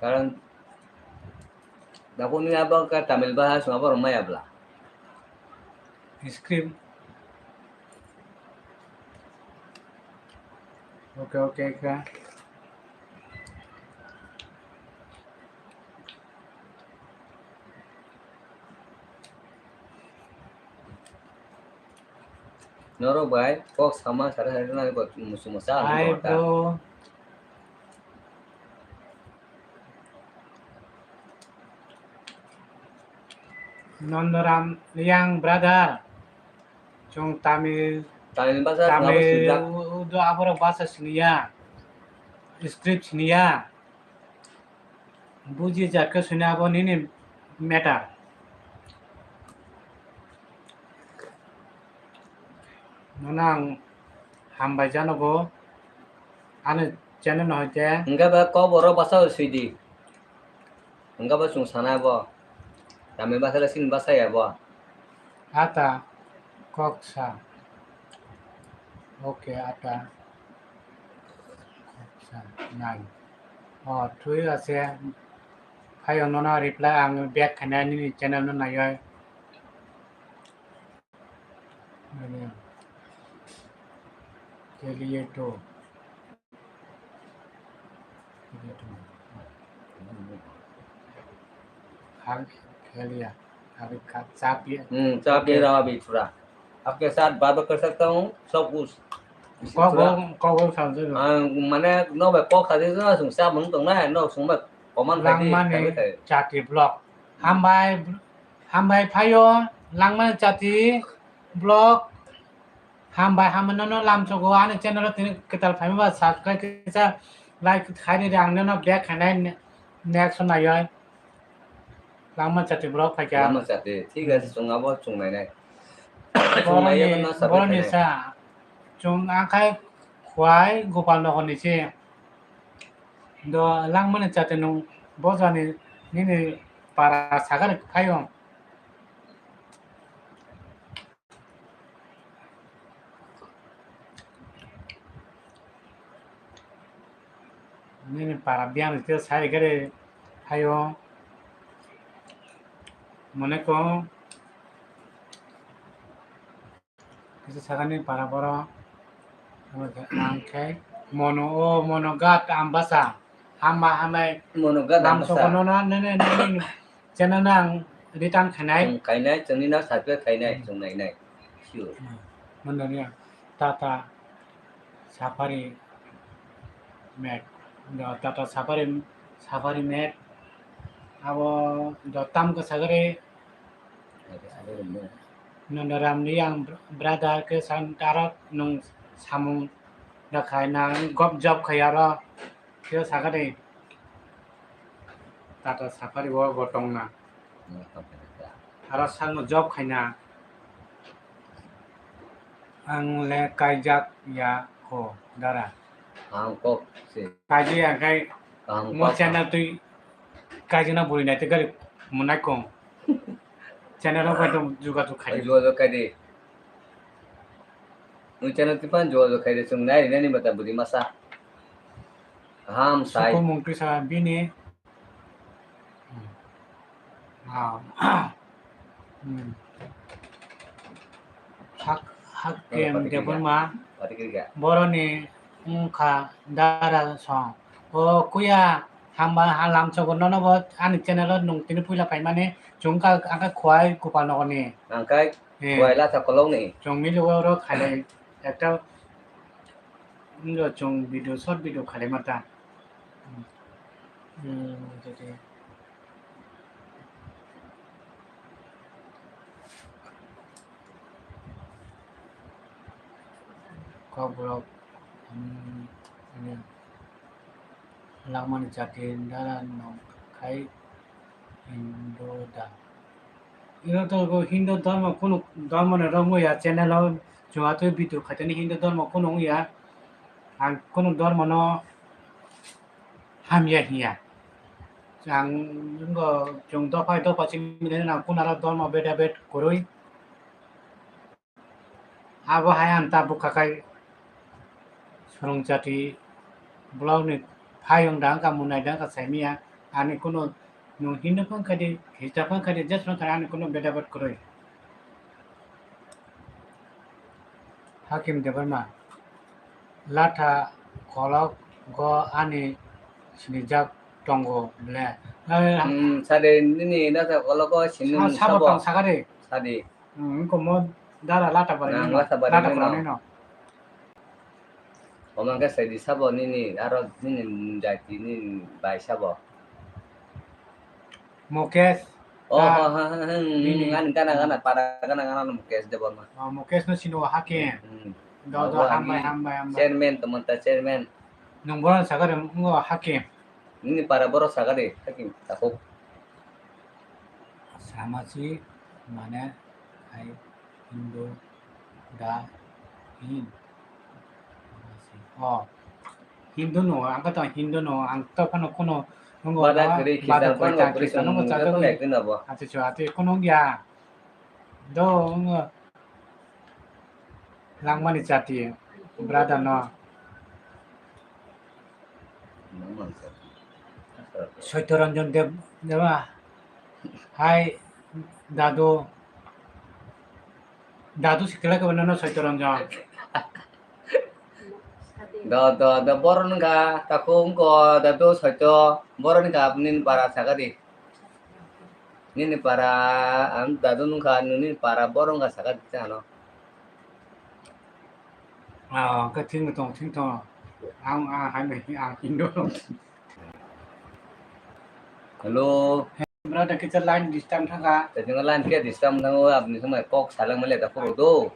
Karon Daponi abo ka Tamil bahasa swngo borok maya bla. Script. Okay, okay, ka. Norok bai kok sama sara sara nang kok musu musa. Hi, bro. Nondoram, young brother, chwng Tamil, Tamil basa Tamil swnabo swijak. U-, udo aborok basa siniya, script siniya, buji jakhe sini abo nini matter. Nono ang hambai janogo, ani channel no hoite. Hingke ba kok borok basa sidi. Hingke ba chwng sana bo. Tamil basa le sini basa ya bo. Ata kok sa. Okay, ata kok sa nai. O, thui ase. Phaio nono reply ang back khainai nini channel no naioi. Ani, ke liye to. Ke liye to. Hal, ke liya. Abhi kha-, cha piye. Hmm, cha piye raha abhi thora. Aapke saath baat kar sakta hoon, sab kuch. Kok bol, kok bol samjhe. Ah, mane, no bhai, kok sadi na, sung sa mun tong na, no sung bhai, koman khai di, langmani khai di, khai. Chati vlog. Hambai, hambai phaio, langmani chati vlog. Hambai, hambai nono lamsogo, ani channel o tini kwtal phaima ba subscribe kisa, like khai di, ang nono back khainai ne-, next o naioi. Langma chati borok phaikha. Langma chati, thik ase, chwng abo chwng nainai. Boroni, boroni sa. Chwng akhai Khwai Gopal Nogor ni se. Do langmani chate nung bojani nini para sakar phaio. Nini para biyang rite sari gare phaio. Mone ko. Kisa sakani para boro. Ang khe mono o mono gat ambasa. Hamba hamai. Mono gat ambasa. Sokono na nene nene. Channel nang return khainai. Chwng khainai, chwngni na subscribe khainai, hmm, chwng nainai. Sure. Hmm. Mono niya. Tata Safari Mac. Do Tata Safari, Safari Mac. Abo do tam kwchagari. Nondoram ni ang brother ke san tara nung samung da khai na gop job khai aro ke sagade. Tata Safari wo bo tong na. Aro sano job khaina. Ang le kaijak ya ko dara. Ang kok se. Kaji ya kai mo channel tui kaji na buri nai te gari munai kong. Channel o bai tong juga tu khai. Juga tu kai de. Nung channel tui pan juga tu kai de sung nai nai ni mata buri masa. Ham sai. Suko mung tui sa bini. Hmm. Ah. Hmm. Hak, Hakim Debbarma. Boroni wngkha dara song. O kuya hamba ha lamsogo nono bo ani channel o nung tini puila paimani chwngkha angkha Khwai Gopal Nogor ni. Angkha Khwai Latha Kolok ni. Chwng mili oro khailai ekta wngkha chwng video short video khailai mata. Hmm, jadi. Kokborok, hmm, ini langmani jati dara nong khai Hindu da. Ino to go Hindu dharma kunu dharma ni romwi ya channel o chwng atwi video khaitani Hindu dharma kunu ya. Ang kunu dharma no hamya hiya. Ang wngkha chwng dopha dopha simi nang kunaro dharma beda bed kwrwi. Abo hai ang tabuk kha khai swrwng jati blog ni phai wng da wngkha munai da wngkha saimiya ani kunu nwng Hindu phang khaidi Khista phang khaidi jes phang khaidi ani kunu beda bed kwrwi. Hakim Debbarma, Latha Kolok go ani sinijak tongo ble. Hmm, sade nini Latha Kolok go sinimung sabo tong sakade. Sade. Hmm, wngkha mo dara Latha Bari nang no. Latha Bari nang no. Omang khe saidi sabo nini aro nini jati nini bai sabo. Mukesh. Oh, ha, ha, ha, ha, hmm, bini. Ani gana, gana, para gana, gana no Mukesh Debbarma. Oh, Mukesh no sino Hakim. Hmm. Do, do, hambai, hambai, hambai. Chairman, to manta chairman. Nung bono sakari ngo Hakim. Nini para boro sakari Hakim, takuk. Samaji, mane, hai. Hindu da hin. Oh, Hindu no, ang kata Hindu no, ang to phano kuno nungo bada kri Khristan phano kri Khristan no chado. Acha chu ate kuno ya. Do nungo langmani chati brother no. Soito Ranjan Deb, Deba. Hai, dadu. Dadu sikila ke bana no Soito Ranjan. Do, do, do, boro nungkha, takhuk wngkha, dadu Soito, boro nungkha, nini para sakadi. Nini para, ang dadu nungkha, nini para boro nungkha sakadi, ano. Ah, khe thik no tong, thik tong. Ang, ah, hai mai, ang Hindu. Hello. Bro, da kisa line disturb thangkha. Tadi line khe disturb thango, apni samai kok salang mele da phuru do.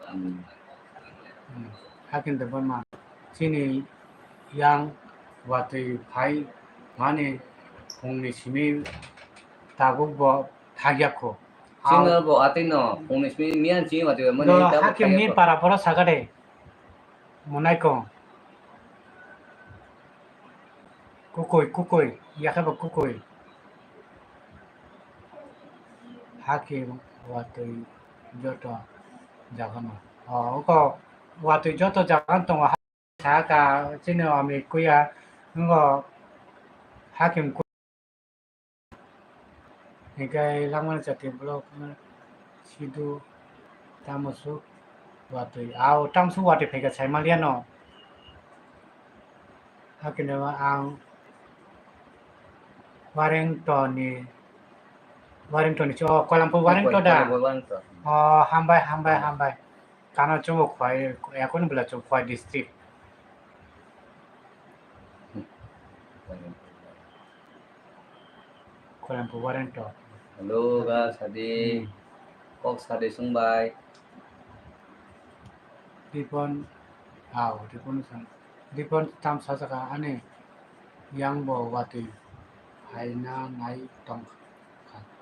Hmm. Hmm. Hakim Debbarma. Chini yang watwi phai mani phungni simi tabuk bo thagya kho. Chino bo atwi no, phone simi miyan chini watwi mani. Do tabo hakim ni khaya ko. Para pora saka de. Monai ko. Kukui, kukui, yakhe bo kukui. Hakim watwi joto jagano. O, oko watwi joto jagan tongo. Saka chini ami kuya ngo hakim ku-, hinkhe langmani chati block sidu tamosuk watwi. Ao tamsuk watwi phaikha saimaliano. Hakhe no ang Warrington ni, Warrington ni, o, Koilampur Warrington da? Koilampur Warrington. O, hambai, hambai, hambai. Kana chungo khwai, yakuni bwla chungo khwai district. Koilampur Warrington. Hello, ga sadi. Hmm. Kok sadi sungbai. Ripon, ah, Ripon san. Ripon tam sa saka ani yang bo watwi haina nai tong.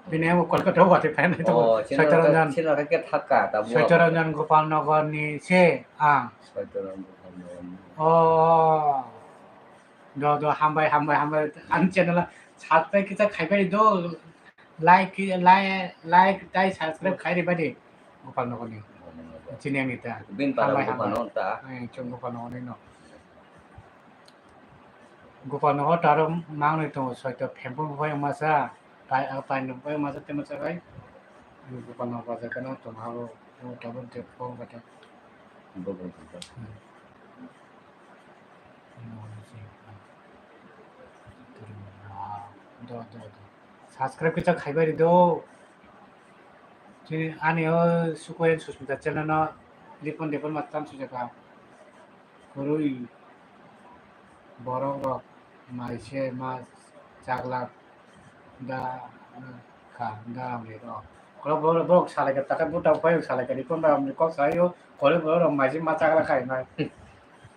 Bini abo Kolkata watwi phainai tongo. Oh, chino Saitya ka, Ranjan. Chino ka ke thaka, ta buwa Saitya Ranjan Gopal Nagar ni se ang. Saitya Ranjan Gopal Nagar ni. Oh. Do, do, hambai, hambai, hambai. Ani channel subscribe kisa khaibai do. Like, like, like, tai subscribe khai ribai di. Gopal Nagar ni. Chini ani ta. Bin para Hambai, Gopal hambai. Nagar ta. Eh, chwng Gopal Nagar ni no. Gopal Nagar taro mangnwi tongo, soito phempung bai masa, tai, ah, tai nuk bai masa, te masa bai. Gopal Nagar bazar kana tong habo, o tabuk de phone kata. Bo bo bo. Hmm. Do, do, do. Subscribe kisa khaibai ri do. Chini ani o Sukoyan Susmita channel no Ripon Debbarma tam sujaka. Kwrwi borok rok mai se ma chakla da kha da amni rok. Kolo borok, borok salai ka taka buta pai salai ka Ripon da amni kok sai o kolo borok rok mai se ma chakla khai mai.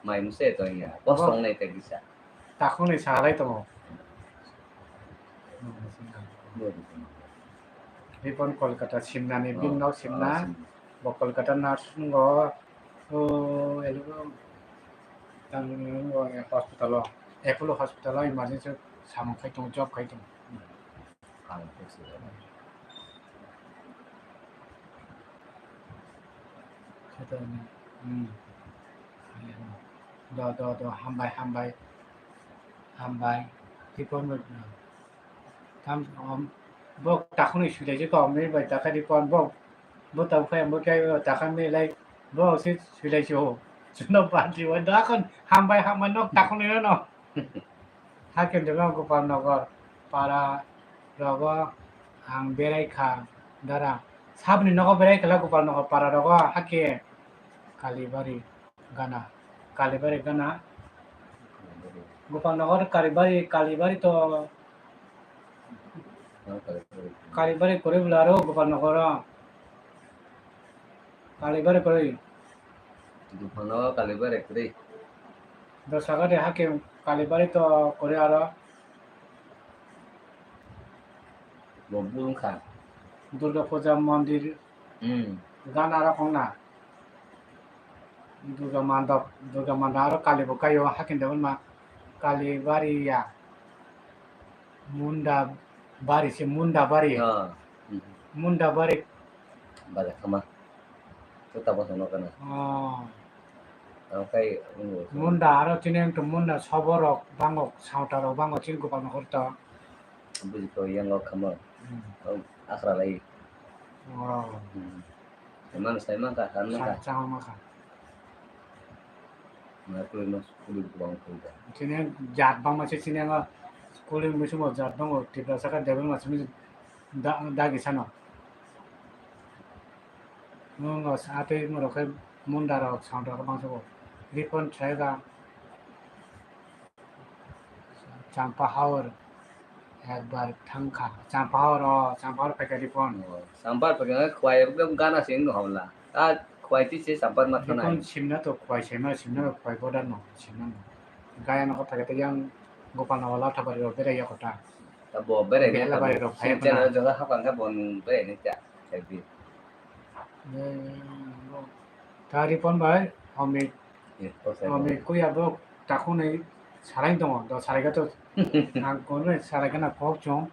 Mai muse to ya. Kosong nai te kisa. Takhungnwi salai tongo. Ripon Kolkata simnani, oh, bini nok simna. Oh, simna. Bo Kolkata nurse wngkha, o, elo, tang, o, hospital o, Apollo hospital o emergency samung khai tongo, job khai tongo. Ang khe se. Khe to, hmm. Do, do, do, hambai, hambai. Hambai. Tipo no. Tam, um, bo takhunwi sujai je ko, amni bai takhai di kon bo. Bo tau khai, bo khai, bo takhai mi lai, bo se sujai se ho. Chuno party wa da kon, hambai, hambai nok takhunwi no. Hakhe deba Gopal Nagar para rogo ang berai kha dara. Sabni nogo berai khala Gopal Nagar para rogo hakhe Kalibari gana. Kalibari gana. Gopal Nagar Kalibari, Kalibari to Kalibari kore bwla aro Gopal Nagar. Kalibari kwrwi. Duphano Kalibari kwrwi. Dosagati hake Kalibari to kwrwi aro. Bo bul wngkha. Durga Puja mondir. Hmm. Gana aro khongna. Durga mandap, Durga mandap aro Kali bo kaio hakin de ma Kalibari ya. Munda bari se Munda bari. Ah. Hmm. Munda bari. Bale khama. Tuta bosa no kana. Oh. Ang kai, um, Munda aro chini ang to Munda soborok bango, sauta rok bango chini Gopal Nagar to. Buji ko yang o khama. Hmm. Oh, akhra lai. Oh. Hmm. Emang sai mangka, kan mangka. Sa-, chama mangka. Na, kuli mas, kuli bang kuli da. Chini jat bang ma se chini ang kuli musumo jat bang o Tiprasa ka Debbarma simi da, dagi sano. Nungo sa atwi mo rok khe Munda rok, sauta rok bang sabo. Ripon Trega. Champa Haor ekbar thangkha. Champa Haor, o, Champa Haor phaikha Ripon. O, Champa Haor phaikha, khwai ekdom gana se wngno hamla. A khwai ti se Champa Haor ma thanai. Ripon simna to khwai sema, simna to khwai boda no, simna no. Gaya no kha phaikha yang Gopal Nagar Lathabari rok berai ya kota. Ta bo berai ne Bela ta bari bo. Rok phai Sim channel khna. Joga hapang kha bo nung berai ne ta. Khaidi. Tari pon bai, Amit, Amit kuya bo takhunai sarai tongo, do sarai gato ang kono sarai gana kok chong.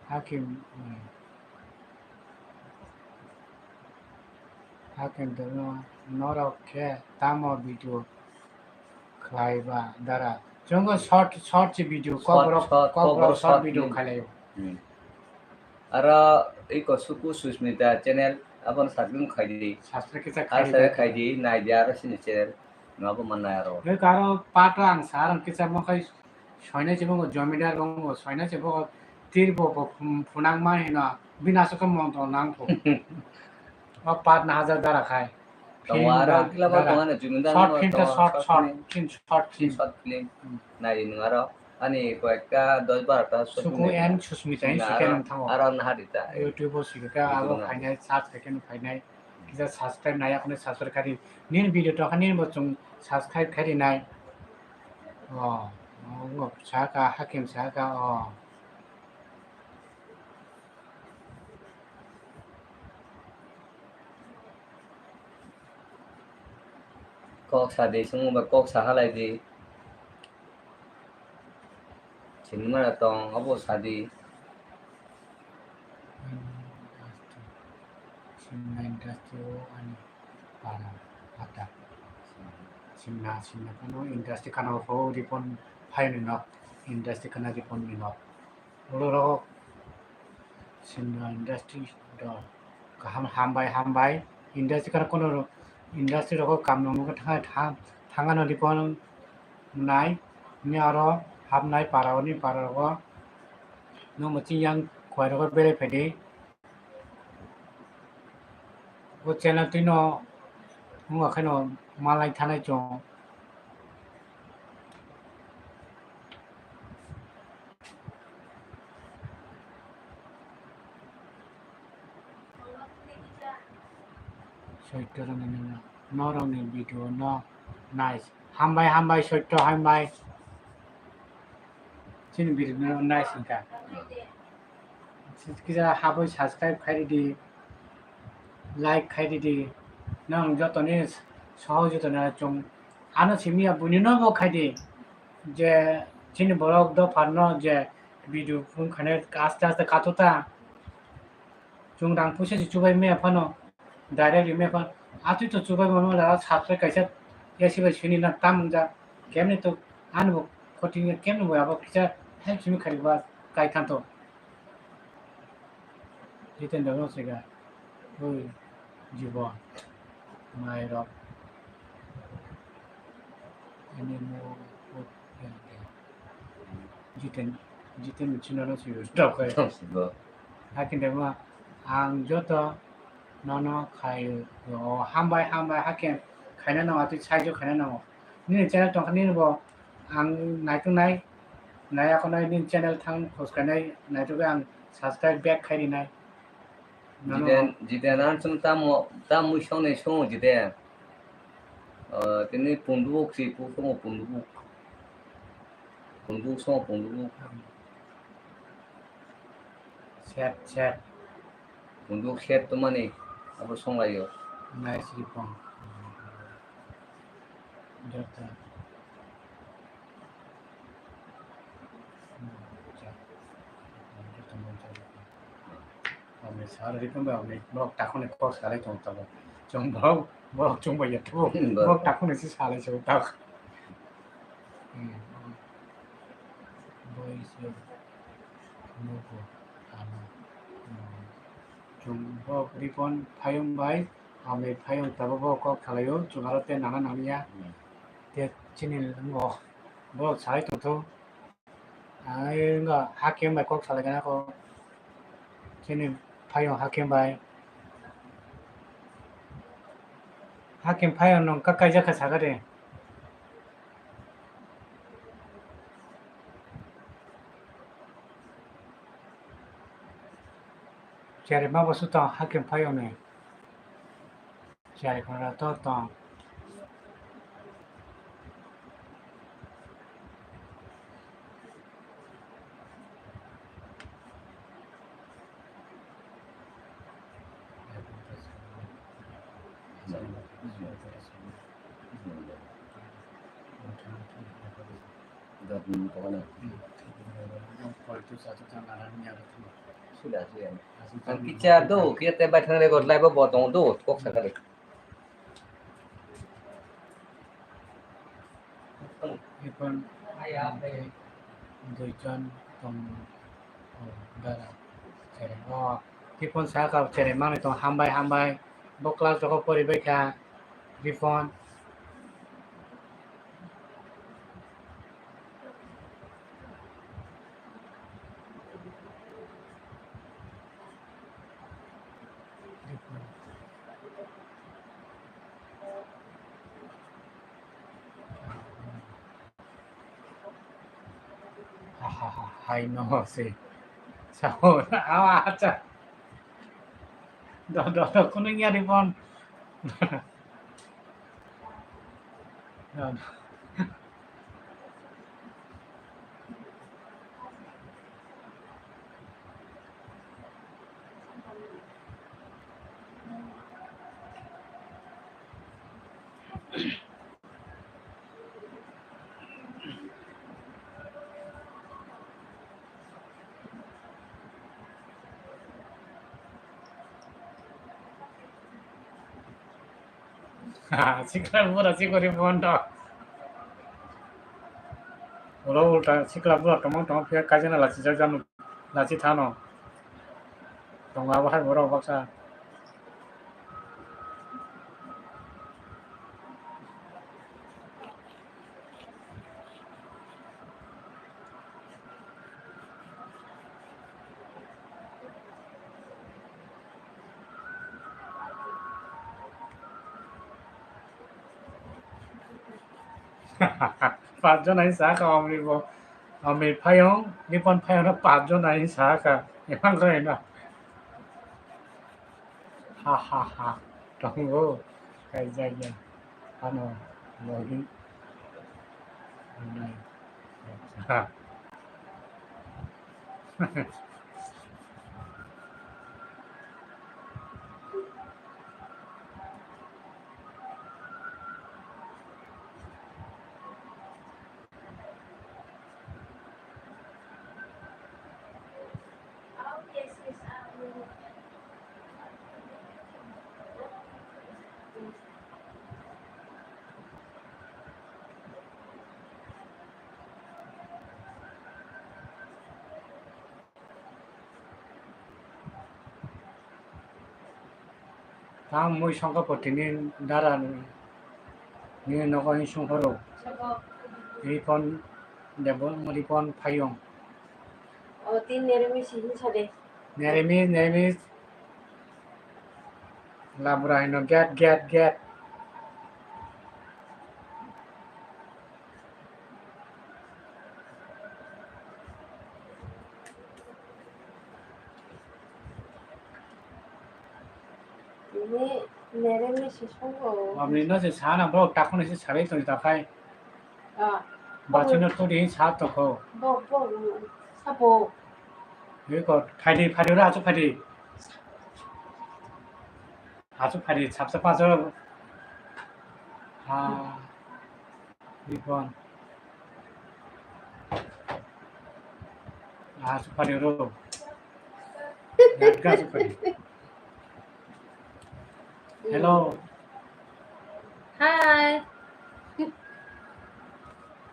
Hakim, Hakim dono norok khe tamo video khlai ba dara. Chwngno short, short se video, short, kokborok, short, kokborok kokborok short short video film khlai laio. Hmm. Aro iko Suku Susmita channel, abono subscribe khai di. Subscribe kisa khai di. Subscribe khai di, nai di aro sini channel. Nabo manai aro. Iko aro part ang sa, ang kisa mo khai soinai se bo jomidar bo soinai se bo tir bo bo phunang ma hino bina se ko montro nang pho. O part na hajar dara khai. Tongo aro kila bo tongo na jumindar short film ta short, short film, short film. Short film. Hmm. Nai nwng aro ani koyekta dos baro ta short film. Suku and Susmita, Susmita aro, aro naharita. YouTube o sikha abo phainai, search khaikhe phainai. Kisa subscribe nai akhone subscribe khai di. Nini video to akhone bo chwng subscribe khai di nai. Oh, oh, saka, Hakim saka, oh. Kok sa di, swngo ba kok sa halai di. Sinimara tong, abo sa di. Sinimara industry o ani para pata. Sinna, sinna kano industry kana pho ripon phaini nok, industry kana ripon ni nok. Olo rok sinna industry do kaham hambai, hambai. Industry kana kono industry rok kam nong thang, thang, thangano ripon nai. Ni aro hapnai para oni para rogo no machine yang khwai rogo bere phaidi. O channel twi no wngkha khe no malai thanai chwng. Soitto rok ni nini norok ni video no nice. Hambai, hambai, Soitto, hambai. Chini video no nice wngkha. Kisa habwi subscribe khai di, like khai di. Nang joto ni soho joto na chwng ano simi ya buini no bo khai di. Je chini borok dophar no je video phung khane aste aste katuta. Chwng rang puisa se chubai maya phano. Direct rimai phan, atwi to chubai mano jaga subscribe kaisa yasi bai sini na tam wngja. Kemni to ani bo khoting kemni bo abo kisa help simi khari ba kai thanto. Jiten da no sega. Oi, jibon. Mai rok. Ani mo, o, ya, ya. Jiten, Jiten chino no sui rok kai. Tong si bo. Hakin de ma, ang joto nono khai o, hambai, hambai, hakin khaina nango, atwi saijo khaina nango. Nini channel tongkha nini bo ang naituk nai, nai ako nai nini channel thang khos khainai naituk ang subscribe back khai rinai. Nono Jiten, Jiten ang chum tamo, tamo song nai song Jiten. Ah, tini punduk si pu song punduk. Punduk song punduk. Set, set. Punduk set to mani abo song layo. Nice ripong. Jota. Amni sar ripong ba amni blog takhone kok salai tong tabo. Chong blog, blog chong ba yato. Hmm, blog. Blog takhone si salai so tak. Hmm. Boi se nugo ano. Hmm. Chwng bo ripon phayung bai, amni phayung tabuk bo kok salaio, chwng aro tei nana nangya. Hmm. Tei chini wngbo, bo sai tongtho. Ai wngkha hakim bai kok salai gana kok. Chini phayung hakim bai. Hakim phayung nung kak kaijak kha sakha de. Cherema bo sutong hakim phayung ni. Chari khora to tong. Ang kicha do, kicha te bai thang record live bo tong do, kok sakali. Ipon, duijon tong, oh, dara, chereng. Oh, Ipon saka chereng mani tong, hambai, hambai. Bo class rok pori bai kha, Ipon. Ha, ha, ha, hai no se. Sao, awa, acha. Do, do, do, kuno ya Ipon. Do, do. Sikla bura sikori bondo. Ulo ulta sikla bura tongmang tongmang phiya kaisa no lachijak janu lachi thano. Tongo abo hai borok baksa. Pachjon hai saka omni bo, omni phayong, Ipon phayong no pachjon hai saka, emang khe na. Ha, ha, ha. Tongo. Kaijak ya. Ano. Logi. Nai. Ha. Tang mui songkha poti ni dara ni nogo hing sung phoro. Ripon debo, Ripon phayung. O tin neremi si hin sade. Neremi, neremi. Labra hino get, get, get. Ini neremi si songo. Amni no se sana bro takuni se sarai toni takai. Ah. Bachino turi sa toko. Bo, bo, sabo. Iko, phaidi, phaidi ura, achu phaidi. Achu phaidi, sapsa paso. Ah, Ripon. Achu phaidi ro. Achu phaidi. Hello. Hi.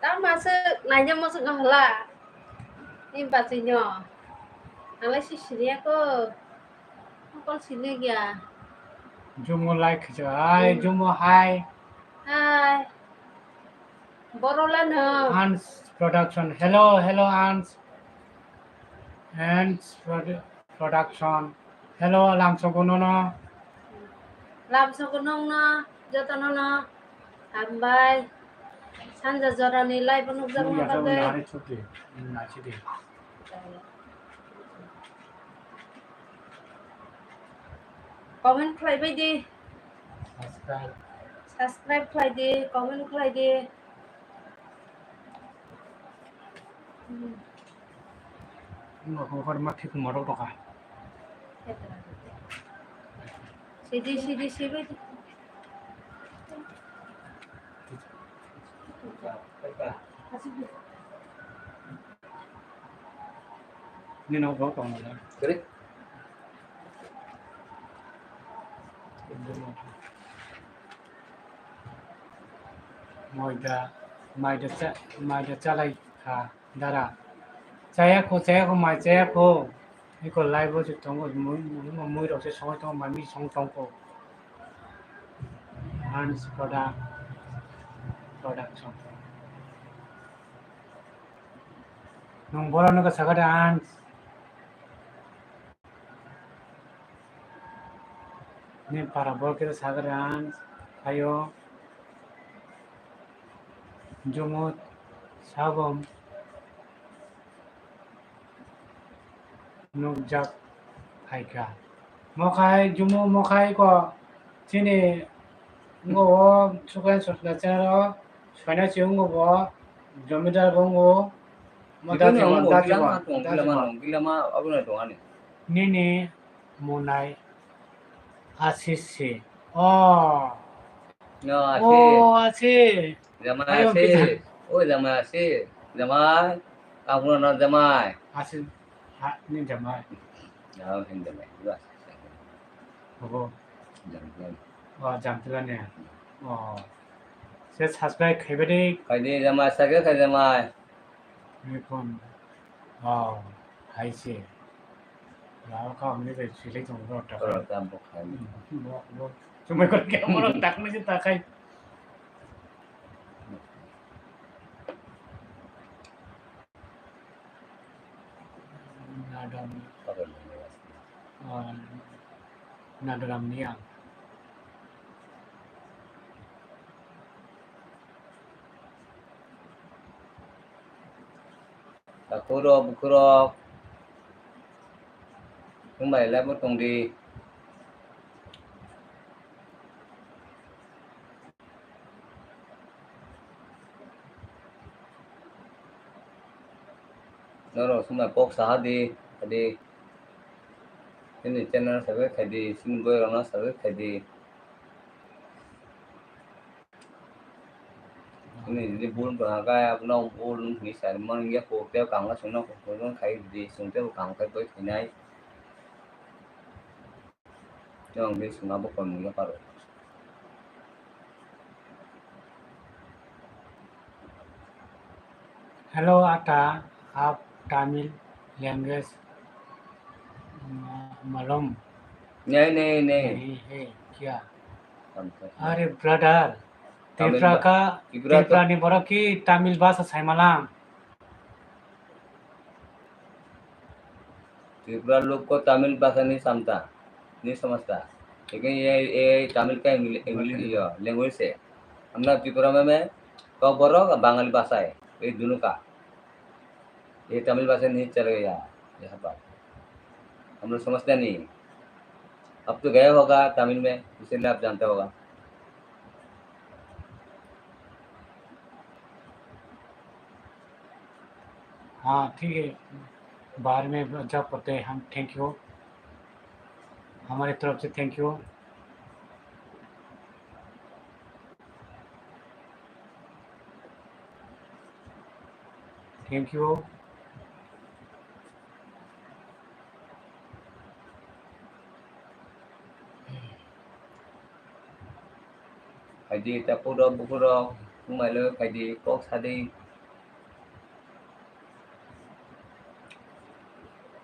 Tamo se naina mo se hla. Ni bachino. Ang lai si siniya ko. Kol siniya. Jumo like khacha. Hi, hmm. Jumo hi. Hi. Borola no. Hans Production. Hello, hello, Hans. Hans Produ-, Production. Hello, lamsogo nono. Lamsogo nongno, joto nono. Hambai. Sanja jorani live o nukjakna bagwi. Nari chuti. Nari chuti. Comment khlai bai di. Subscribe. Subscribe khlai di, comment khlai di. Hmm. Wngkha khe ma thik morok tongkha. Sidi, sidi, sidi. Nini bo tong na. Kiri. Moida, maida cha, maida chalai kha dara. Chaya kho, chaya kho, mai chaya kho. Iko live o se tongo, mui, mui, mui rok se songwi tongo, mai mi song tong kho. Hans product, production. Nung boro no ka sakha de Hans. Ni para boro khe sakha de Hans. Ayo. Jumut, sabom. Nukjak phaikha. Mokhai, Jumu mokhai ko chini ngo o Sukhai Sosna channel o soina si ungo bo, jomidar bo ungo, mo Gilama dati bo, ungo, dati gilama bo, ungo, dati gilama bo. Ungo, gilama abono tongani. Nini munai Asis si. Oh. No, Asis. Oh, Asis. Jamai Ayo, Asis. Bisa. Oi, jamai Asis. Jamai. Kamu no jamai. Asis. Ha, ni jamai. Ya, ni jamai. Dua. Obo. Jamai. Oh, jamtila ni. Oh. Se subscribe khaiba de. Khaidi jamai, subscribe khai jamai. Ni phone. Oh, hai se. Lama kha hwnwi bai swilai tongo rw ta. Rw ta bo khai. Hmm, bo, bo. Chumai kor khe mo rw tak ni se ta khai. Nadam. Nadam ni ang. Takhurok, bukhurok. Nwng bai live o tong di. Norok swngbai kok saha di, adi. Chini channel subscribe khai di, chini boy rokno subscribe khai di. Ini jadi bul berangkai apa nong bul nung ini saya mana dia kok dia kang lah sana kok kok kang kai di sung dia kang kai boy khainai. Yang di sunga bo kon mung ya paro. Hello, Ata, aap Tamil language ma-, malum? नहीं, नहीं, नहीं। नहीं है क्या? हम तो अरे brother, Tamil Tripura ba-, का, त्रिपुरा तो Tripura ni borok ki Tamil bhasha saimalang. Tripura लोग को तमिल भाषा नहीं समझता, नहीं समझता, लेकिन ये, ये तमिल का इंग्लि-, इंग्लिश, ये लैंग्वेज है। हम ना त्रिपुरा में, में ककबरक और बंगाली भाषा है, ये दोनों का। ये तमिल भाषा नहीं चलेगा यहाँ, यहाँ पर। हम लोग समझते नहीं। अब तो गया होगा तमिल में, इसीलिए आप जानते होगा। हाँ, ठीक है, बाहर में जॉब करते हैं हम। Thank you, हमारी तरफ से thank you। Thank you। Phaidi, takhurok, bukhurok, wngmano phaidi, kok sadi.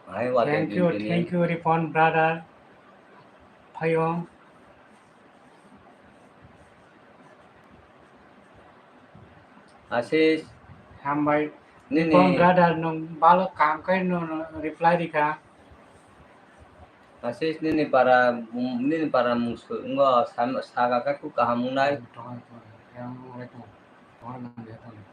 Hai, wate thank you, din din thank ni. You, Ripon brother. Phayong. Asis. Hambai. Nini. Ripon brother, nwng balo kam khe nwng reply rikha. Asis nini para, nini para mungsu, ngo sam-, saga khe kuk kaham wngnai. Tongo, tongo, yang wngnai tongo. Tongo, nang ya tongo.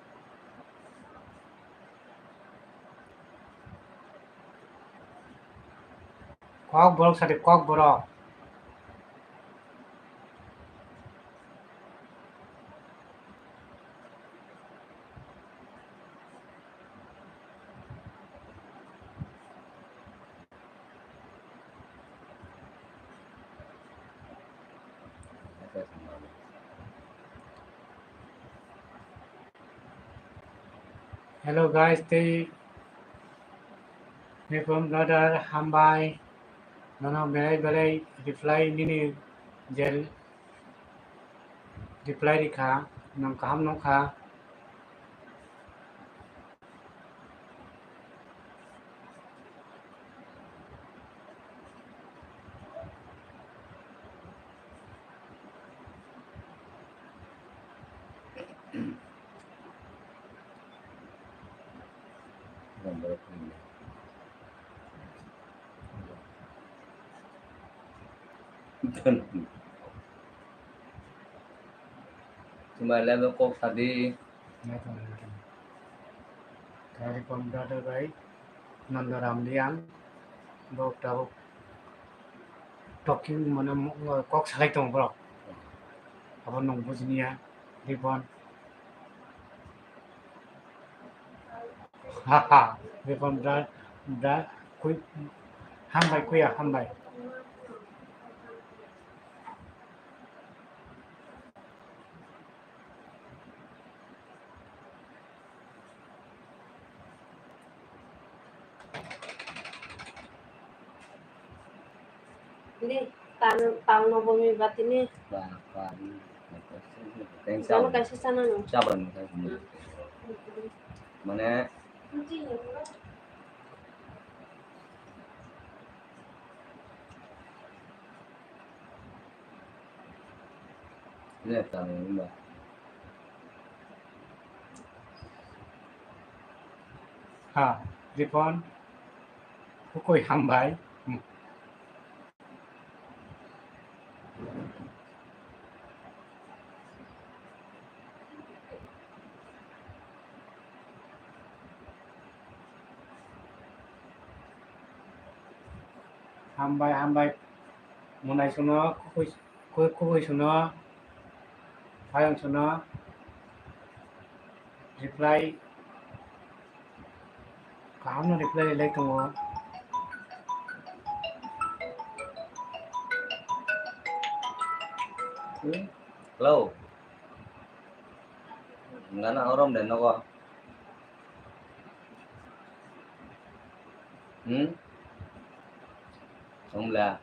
Kok borok sadi kok borok. Hello guys, tei Ripon brother, hambai. Nono belai belai reply nini je reply rikha, nang kaham nukha. Chumbai level kok sadi. Kari pom brother bai Nandaram Liang, bo tabuk talking mane mo-, kok salai tongo borok. Abo nwng bujiniya, Ripon. Haha, Ripon bra, bra, kui, hambai kuya, hambai. Ini tang tang no bomi batini. Ba, ba, ini. Teng Jalo sa. Kaisa sana no. Sabar no, sabar no. Mane. Ini tang no ba. Ha, Ripon, kukui hambai. Hmm. Hambai, hambai. Monai suno, kukui, kukui suno. Payung suno reply, kaham no reply rwlai tongo. Hello. Gana orom de nogo. Hmm? Wngla.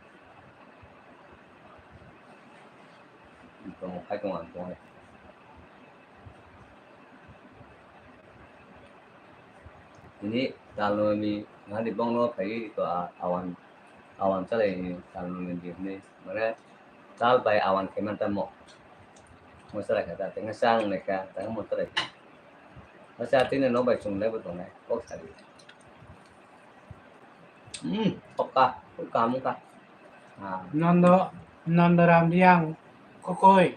Tongo, phai tongo ang tongo. Tini talnoni nani bongno phai to a-, awan, awan chalai ni talnoni di hwnwi mane tal bai awan khe man tamo. Mo chalai kha ta, tengsa ang nai kha, tengsa mo chalai kha. Masa tini no bai chwng lai bo tongnai, kok sari. Hmm, okka, okka, mungka. Ah. Nando, Nando Ram Riang, kukui,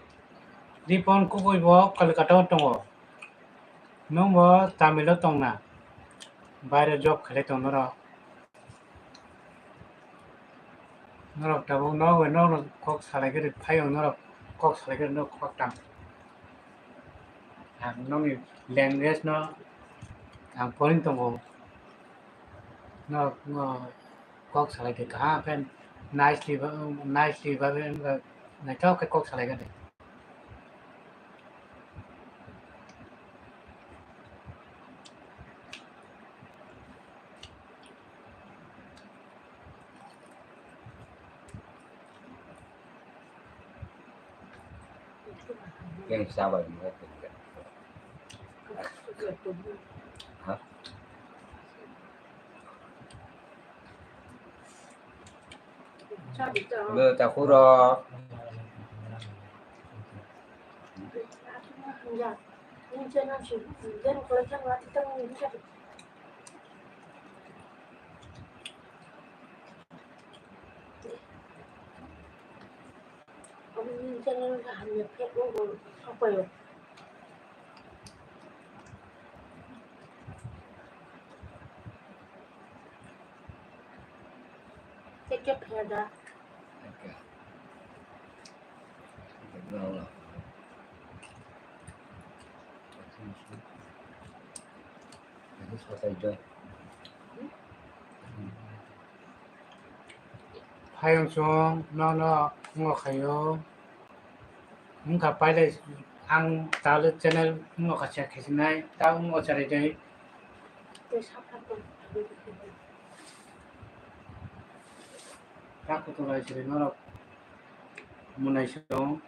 Ripon kukui bo Kolkata o tongo. Nwng bo Tamil o tongna. Baire job khlai tong norok. Norok tabuk no bai norok kok salai khe phai o norok kok salai khe norok kok tam. Ang nokni language no ang poring tongo. Norok, no, kok salai khe kaham khe nicely ba, nicely ba, naithok khe kok salai khe. Yang sabar ni. Ha? Lo, ta khuro. Take care, Panda. Okay. Hayung song, no, no, ngo khayo. Wngkha pailai ang talo channel wngkha se khesinai, ta wngkha charai tei Tei saphang tong. Kha kutung lai siri norok munai song.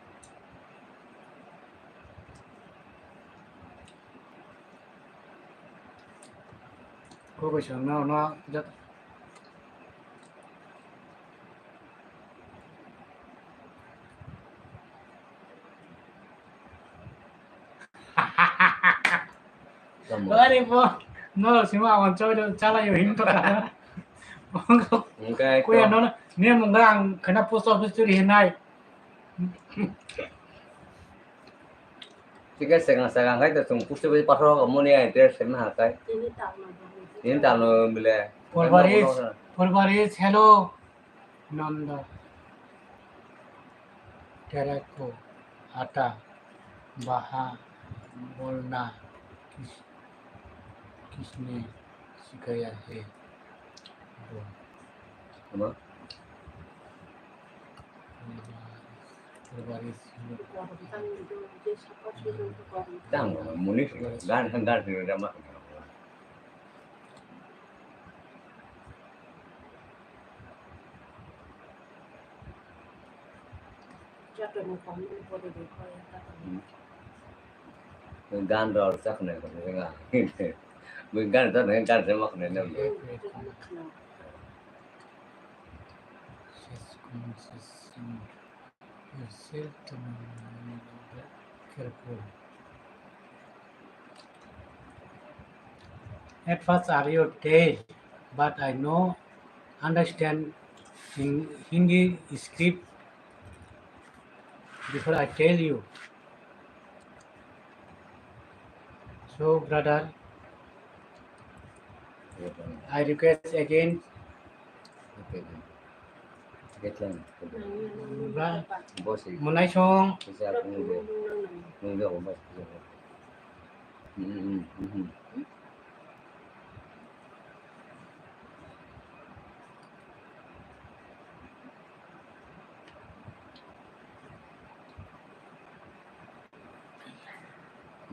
Koko song no no jat. Tamo. Ari bo, no sima awan choi do chala yo him to ka. Engkai. Kuya to. No, ne mung ang khana post office churi hinai. Ticket segang segang khai to chung post office pathor ko moni ai dress sem ha kai. Ini tak no. Ini tak no bile. Purbaris, Purbaris, hello. Nanda, tereko, ata, baha, bolna, kis-, kisne, sikaya hai. Bo. Ama? Purbaris. Tang, munis, gan, gan, gan, gan, Gan rok chaknai ko ringa. Bui gan to nang gan se mak nai nam. Yourself to be careful. At first, are you tail? But I know, understand in Hindi script before I tell you. So, brother, I request again. Ba, munai song.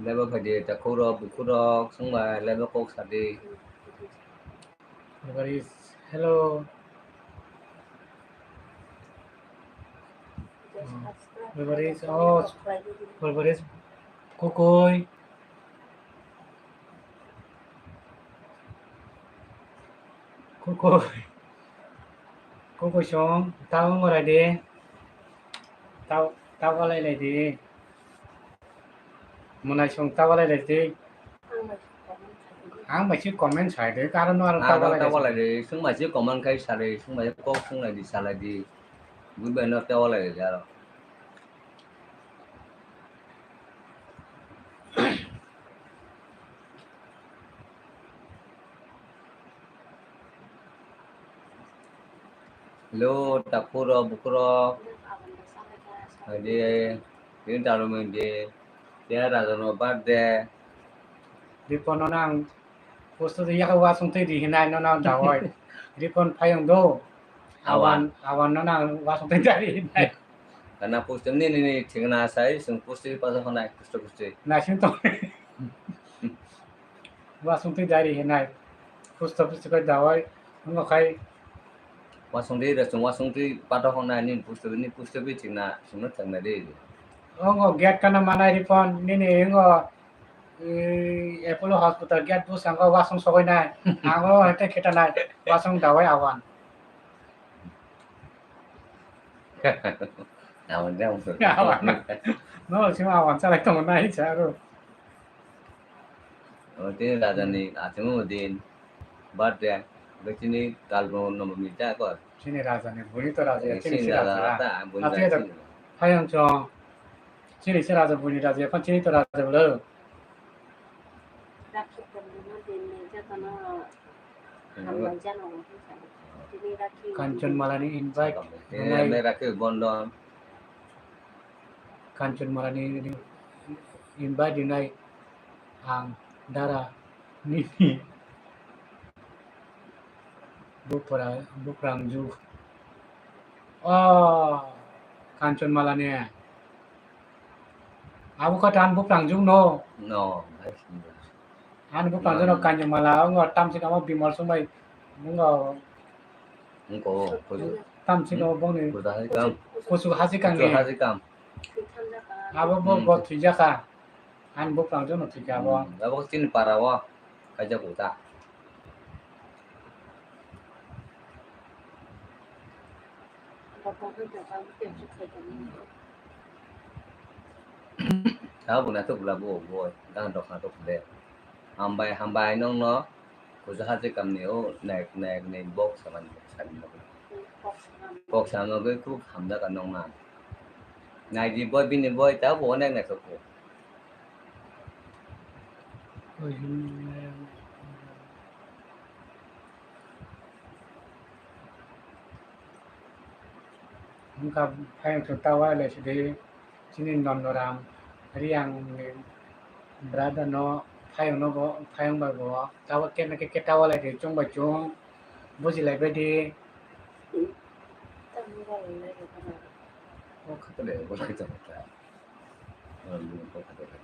Lebo phaidi, takhuk rok, bukhuk rok, chwng bai lebo kok sadi. Purbaris, hello. Purbaris, oh, Purbaris, kukui. Kukui. Kukui song, tao ngorai di. Tao, tao walai lai di. Munai song tao walai lai di. Ang bai si comment sai di, karon no aro tao walai di. Song bai si comment khai sa di, song bai kok song lai di, sa lai di. Bui bai no tao walai lai di aro. Hello, takhuk rok, bukhuk rok. Adi, ini talu mende. Dia raja no birthday. Ripon no nang. Posto de yaka wasung tei di hinai no nang dawai. Ripon phayung do. Awan. Awan, awan no nang wasung tei dari hinai. Kana posto ni, ni, ni, thikna sai, sung posto di paso honai, posto, posto. Na sing to. Wasung tei dari hinai. Posto, posto kai dawai. Ano kai. Wasung tei, rasung wasung tei pato honai, ni posto, ni posto bi thikna, sung no thangna di. Ongo gate kana manai Ripon, ni, ni, ongo. Apollo Hospital gate bwskango wasung sogwi nai. Ang o hete kheta nai. Wasung dawai awan. Awan de awan. Awan. No, sima awan chalai tongo nai sa aro. Abo tini raja ni achung din. Birthday. Abo tini kalbo no mita ko. Chini raja ni buni to raja, chini si raja. Phayang chong. Chini si raja buni raja, chini to raja bolo. Rakhi purnima din ni jotono hambai jano. Tini rakhi. Kanchanmalani invite. Rakhi bondon. Kanchanmalani invite rinai ang dara nini. Bupra-, buprang juk. Oh, Kanchanmala ne. Abo kha tan buprang juk no. No, I see. Ani buphang jono kanjamala, wngkha tamsik amo Bimal songbai, wngkha Wngkha o, kusu, tamsik amo bongni kusu hasi kam. Kusu hasi kangni. Kusu hasi kam. Abo bo, hmm, bo thwijaka. Ani buphang jono thwikha abo. Hmm, abo chini para o, kaijak bo ta. Abo na to bla bo, bo, dan dok na to bla. Hambai, hambai nongno. Kusu hati kamni o naik, naik, naik bok samani, samani. Bok samani bagwi kuk hamjak ang nongna. Naidi boy, bini boy, ta bo onek naikha kuk. Wngkha phayung chwng ta uailai sidi. Chini Nondoram, Riyangni brother no, phayung no bo, phayung bai bo, tawa kena khe, khe tawa lai di, chwng bai chwng, buji lai bai di. O khato le, bo lai tong kha. O lu ko khato le.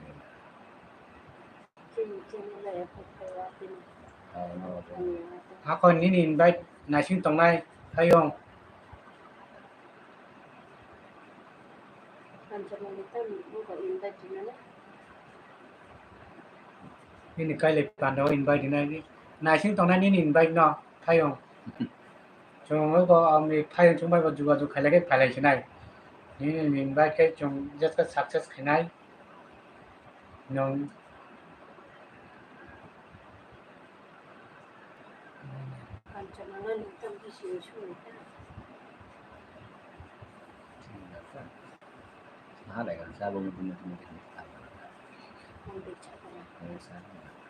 Hakon nini invite naising tongnai phayung. Nini kailai panda o invite nai, naising tongnai nini invite no phayung. Chwng abo ami phayung chwng bai bo jugajug khailai khe phailai sinai. Nini invite khe chwng jeska success khainai. Nwng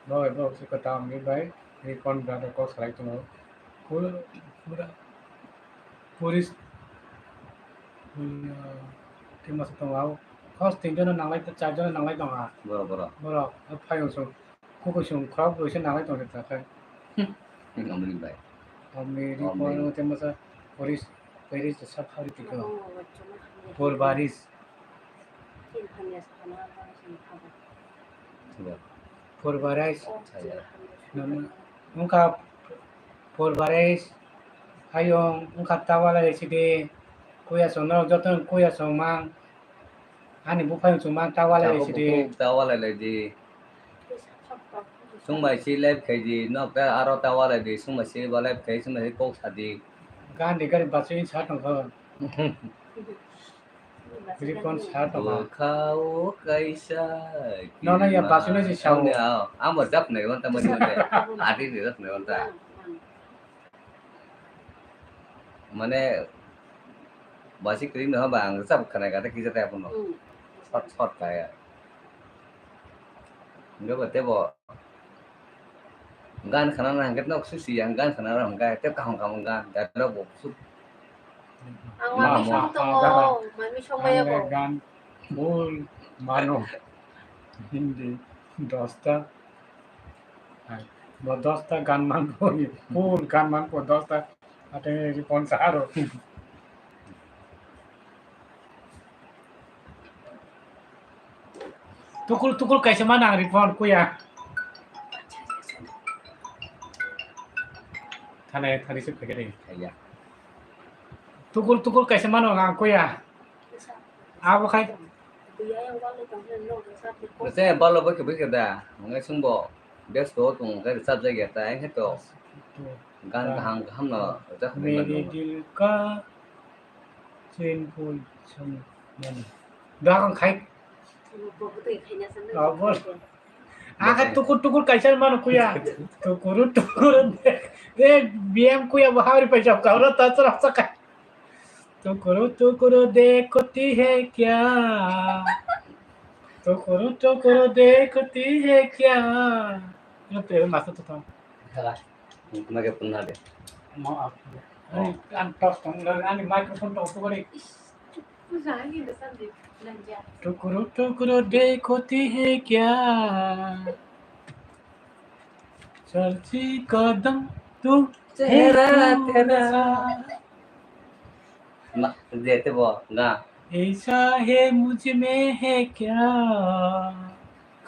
Bo, bo, se kwtal ni bai, ni kon brother kok salai tongo. Pura, pura, puri, puri, ah, khe masa tongo. First tin jona nanglai, char jona nanglai tongo. Borok, borok. Borok, phayung song. Kuku song khorok bwrwi se nanglai tong kha khe. Omni bai. Omni ri Omni. Pon te masa Paris, Paris de sab hari tiko. Por baris. Tiba. Por baris. Saya. Nama, wngkha por baris. Ayong, wngkha tawala residi. Kuya song no, joto kuya song mang. Ani buphang chuma ta walai lai sidi. Buphang ta walai lai di. Chwng bai si live khai di, nok ta aro ta walai di, chwng bai si ba live khai, chwng bai si kok sa di. Gan di gari basui sa tong kho. Ripon sa tong kho. Bwkha o kaisa. No, no, ya basui no si sa o. Ang bo jap nai wanta mani wanta. Adi ni jap nai wanta. Mane, basi cream no ba ang sab khana kata kisa ta puno. Hmm. Short, short kaya. Enggak ba tebo. Gan khana na hangke nok susi yang gan khana na hangke te kaham kaham gan. Dado bo su. Ang mami song tongo, mami song maya bo. Gan full mano. Hindi dosta. Bo dosta gan man ko, full gan man ko dosta. Ate ri pon saharo. Tukul tukul kaisa man ang ri pon kuya. Thane thari se phege de. Iya. Tukul tukul kaisa man ang kuya. Abo khai. Nase balo bwkhe bwkhe da. Hwnwi chwngbo besto o tongo, hwnkhe rwchapjak ya ta, hwnkhe to gan kaham kaham no rwchapjak mani. Meri dil ka chin phul chhung mani. Dwkhang khai. Abo. Akhe tukur tukur kaisa mano kuya. Tukuru tukuru de, de, B M kuya bo habri paisa kaura ta chara chaka. Tukuru tukuru dekho ti hai kya? Tukuru tukuru dekho ti hai kya? Ano pebe masa to tong. Hala. Mage punna de. Mo ap. Oh. Ani an tos tong, ani microphone tong ko bari. Tukuru tukuru dekho ti hai kya? Sarchi kadam tu chehra tera. Ma, jete bo, ga. Aisa hai mujh mein hai kya?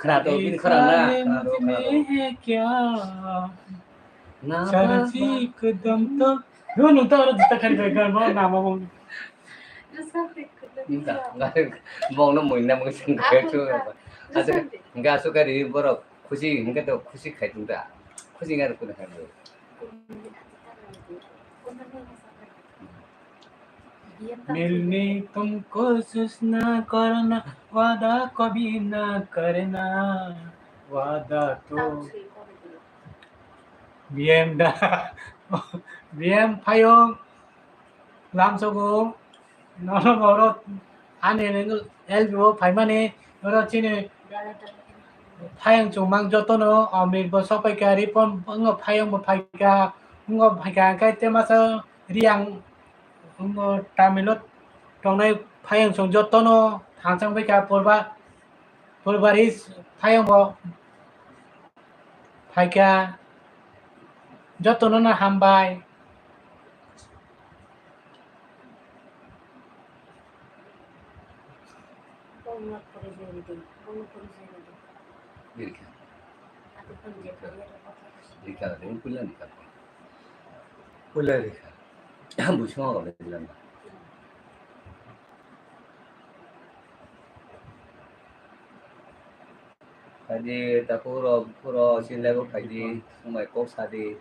Khana to, bini khorang na. Khana to, khana to. Kya? Na, na, na. Sarji kadam to. No, no, to aro jita khari bai gan, no, na, ma, ma. Bong no mui na mui sing kaya chu. Asa, ga su kari borok khusi, hingke to khusi khai tung ta. Khusi ngar kuna khai. मिलने तुमको सोचना करना, वादा कभी ना करना, वादा तो। B M da, B M phayung, lamsogo, nono boro, ani L B o phaimani, oro chini phayung chumang jotono, Amrit bo sopaikha, Ripon wngkha phayung bo phaikha, wngkha phaikha, hingke temasa Riang, wngkha Tamilo tongnai phayung chum jotono, thangchang paikha, Purba, Purba Ris phayung bo phaikha, jotono no hambai. Bongno porijoy rwdi, bongno porijoy rwdi. Rikha. Rikha, rikha, rikha, rikha, rikha. Puila rikha. Buisong rok rikha. Phaidi, ta puro, puro, sin level phaidi, sumai kok sadi.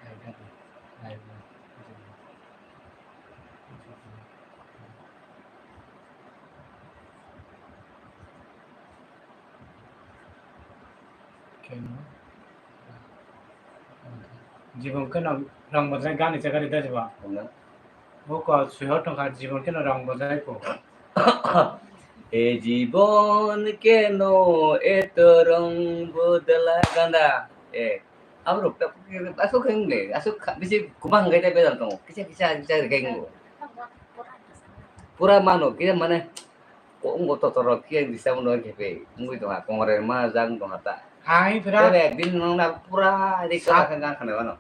Keno. Jibon keno rang bajai gani chakari da jiba. Wngna. O ko suiho tongkha jibon keno rang bajai ko. E jibon keno eto rang bodla ganda. E, aborok ta, aswk khe wng de, aswk kha, bisi kubang khe ta bedal tongo. Kisa, kisa, kisa khe wng. Pura mano, kisa mane, ko wng totor rok khe risa mano khe pe, wngwi tongha, kongre ma jang tongha ta. Hai, pura. Tebe ekdin nang na pura ri sa- kala khe gang khana mano.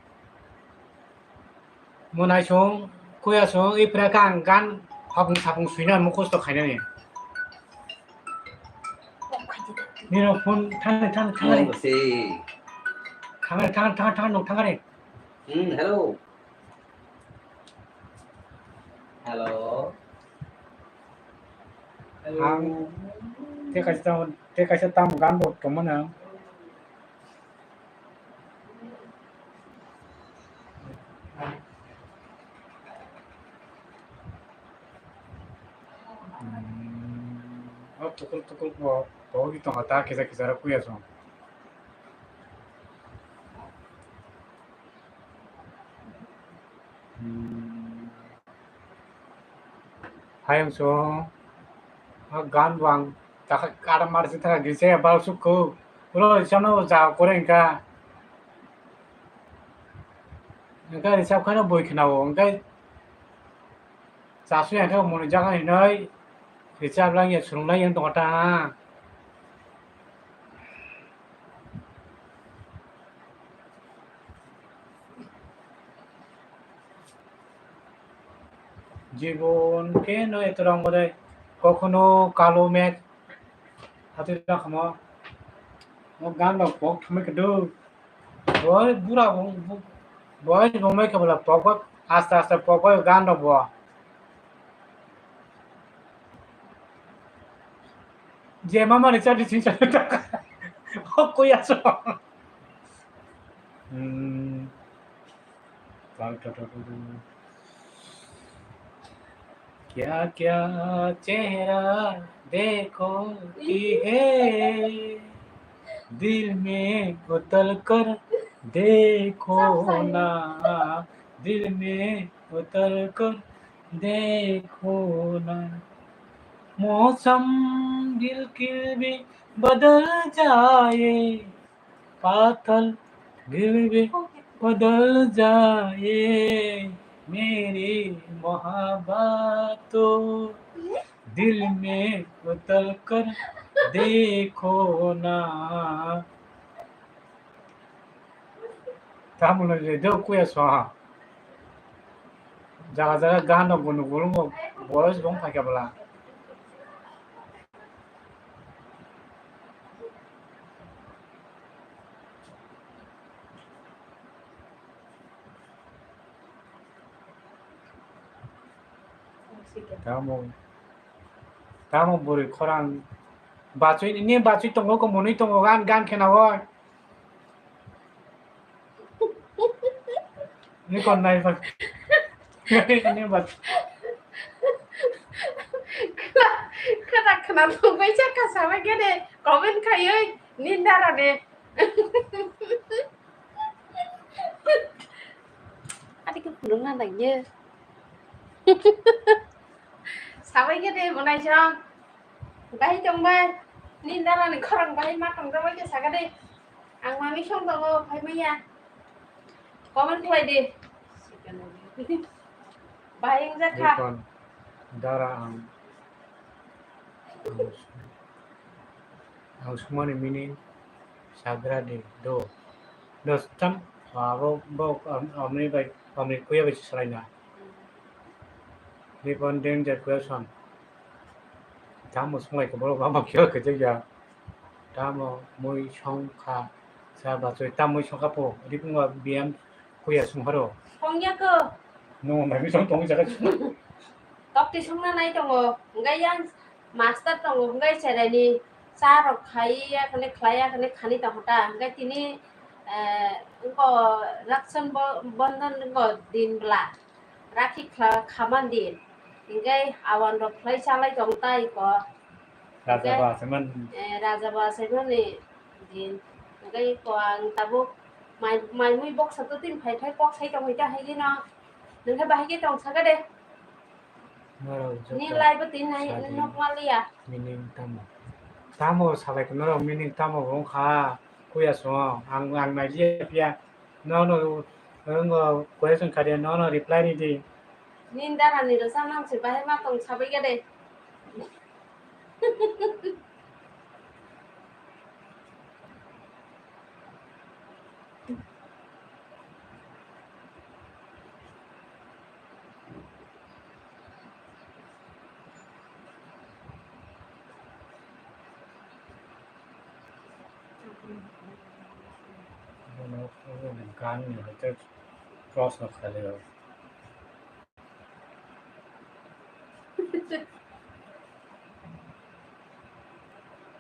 Monai song, kuya song, ipra kang gan hapung sapung suina mukhos to khainani. Nino phone thang thang thang. Oh, si. Thang thang thang thang nong thang re. Hmm, hello. Hello. Hello. Ang te kaisa, te kaisa tam gan bo tongmana. Hmm, o tukur tukur bo, bo di tongo ta kisa kisa ro kuya song. Hmm. Hayung song, a gan bang, takha kada mar si takha gise bal sukku, ulo isano ja kore engka, engka risab khano boi khna o, engka chasu engka moni jaga hinoi risab lang ya surung lang yang tongta. Jibon khe no eto rang bodai kokhono kalo meg hatui rang khamo. O gan rok pok thumui khe do. Boi bura bo, bo, boi bo mai khe bola pok bo, aste aste pok bo gan rok bo. Je mama ni chari ching chari ta. Hok koi aso. Hmm. Tang ta ta ta ta. क्या क्या चेहरा देखो की है, दिल में उतर कर देखो ना, दिल में उतर कर देखो ना। मौसम बिल्कुल भी बदल जाए, पाथल दिल भी बदल जाए, मेरी मोहब्बत तो दिल में उतर कर देखो ना। Tamoni le do kuya swaha. Jaga jaga gan rok gunu gulung bo boyos bong phaikha bwla. Tamo, tamo bwrwi khorang bachwi ni bachwi tongo, ko mwnwi tongo, gan gan khena oi. Ni kon nai ba. Ni ba. Khna khna thungbai cha kasa ba gede comment khaioi ni dara de. Adi ke phunukna nangya. Sabai khe de bo naisong. Bahai tongbai. Ni dara ni khorang bahai ma tong jabai khe saka de. Ang mami song tongo phai maya. Comment khlai de. Bahai wngjakha. Dara ang. Ang sumani meaning sagra di do. Do tam abo bo amni bai amni kuya bai salaina. Ribon danger question. Tamo sungai ko bolo bama kyo ke ya. Tamo mui song kha sa ba choi tamo song kha po. Ribon wa biam kuya sung haro. Song ya ko. No, mami song tong jaga. Tok ti song na nai tongo. Ngai yang master tongo, hwnkhe chereni cha rok khai ya, khani khlai ya, khani khani tongkha ta. Hwnkhe tini, eh, wngkha Rakshan bo-, Bandhan wngkha din bwla, rakhi khla-, khaman din. Hwnkhe awan rok khlai chalai tong tai ko. Raja hwnkhe, bo asaiman. Eh, raja bo asaimani din. Hwnkhe ko ang tabuk mai, mai mui boksa to tin phai phai kok sai tong hoi ta hai gino. Nungkhe bahai khe tong saka de. Norok joto ni live o tin nai sadi nok maliya. Meaning tamo? Tamo salai ko norok meaning tamo bo wngkha? Kuya song ang, ang nai liya pia. No, no, no, question kariya, no, no, reply ni di. Nin dara ni rwsa nang se bahai ma tong sabai ga de. Bono, bono gan ni hoite cross no khailai o.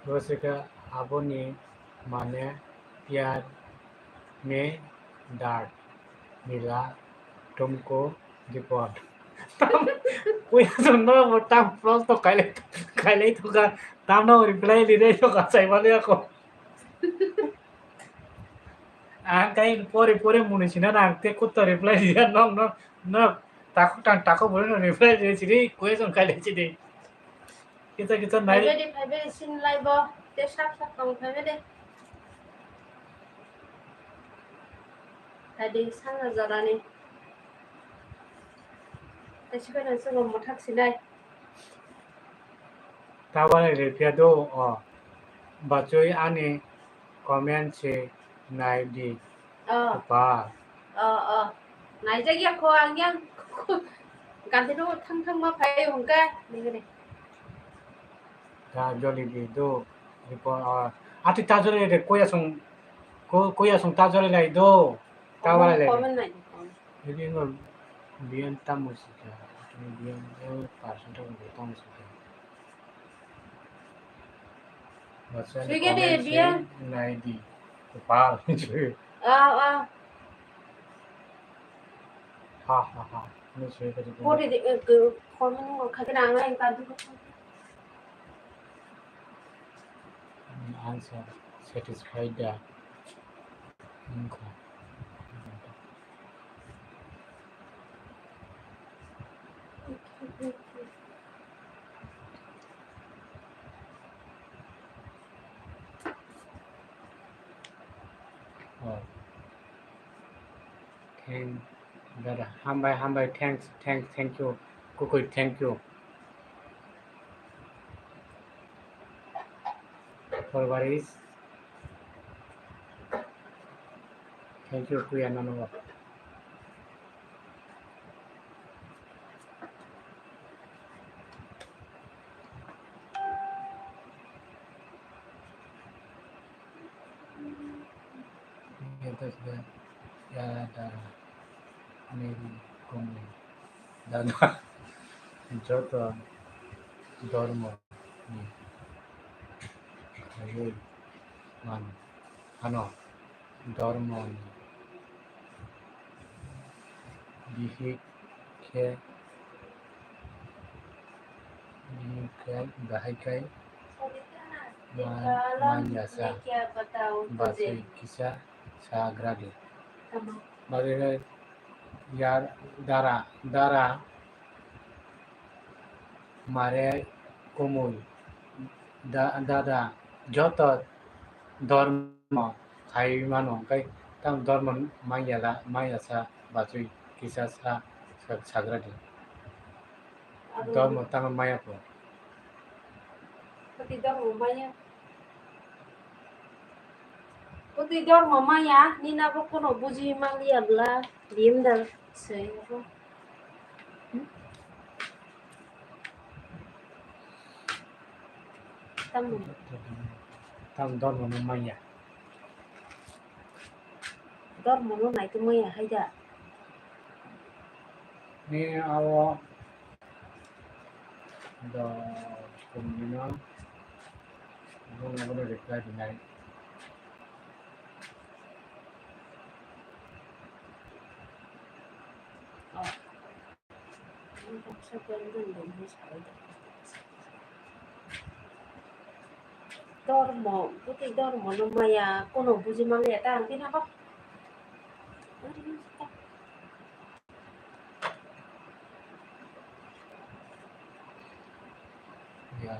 Rosika aboni mane pyar mein dard mila tumko dipot. Kuya song no bo tam cross to khailai, khailai to ka tam no reply di dai to ka sai mali ako. Ang kai pore pore muni sina na ang te kutto reply di ya no no no tako tan tako bole no reply di siri question khailai sidi. Kita, kita nai. Phaibai de, phaibai de, sin lai bo. Te sak sak tong phaibai de. Phai de, sanga jorani. Te sibai nang chwng mothak sinai. Tabani reply do, o. Bachoi ani comment se nai di. Oh. Apa? Oh, oh. Naijak ya kho ang yang. Ganti no thang thang ma phai hungka. Nigre. Ta joli di do. Report, ah. Ati ta joli de koya song, ko-, koya song ta joli lai do. Ta wala lai. Comment nai. Ini ngo biyan tamu sika. Ini biyan, eh, percent tamu sika. Sui ge de, biya. Nai di. Kopal. Ah, ah. Ha, ha, ha. Ni sui ge de. Pori de, eh, ke, comment ngo kha ke nang nai ka du. Answer satisfied da. Wngkha. Oh. Thank, dada. Hambai, hambai. Thanks, thanks, thank you. Kukui, thank you. Forward is. Thank you, Kuya Nono. Entonces, ya, ya, da, ni, como, da, da. joto dormo ni khaiwi mano, ano dormo ni bihik khe, bihik khe bahai khai ma-, manya sa, bachwi kisa sa gradi. Bagwi khai yar dara, dara mare kumui da-, dada joto dormo khai mano, hwnkhe tamo dormo manya la, manya sa bachwi kisa sa, sa, sagradi. Dormo tamo maya po. Pati dormo maya. Pati dormo maya, nina bo kono buji maliya bla, biyem da sei bo. Tamo. Tam dormo no manya. Dormo no nai to manya hai da. Ni awo do kumni no. Bo no bo no reply dinai. Oh. Dormo, bwtwi dormo no maya, kono buji manliya ta ang tini habo. Ya.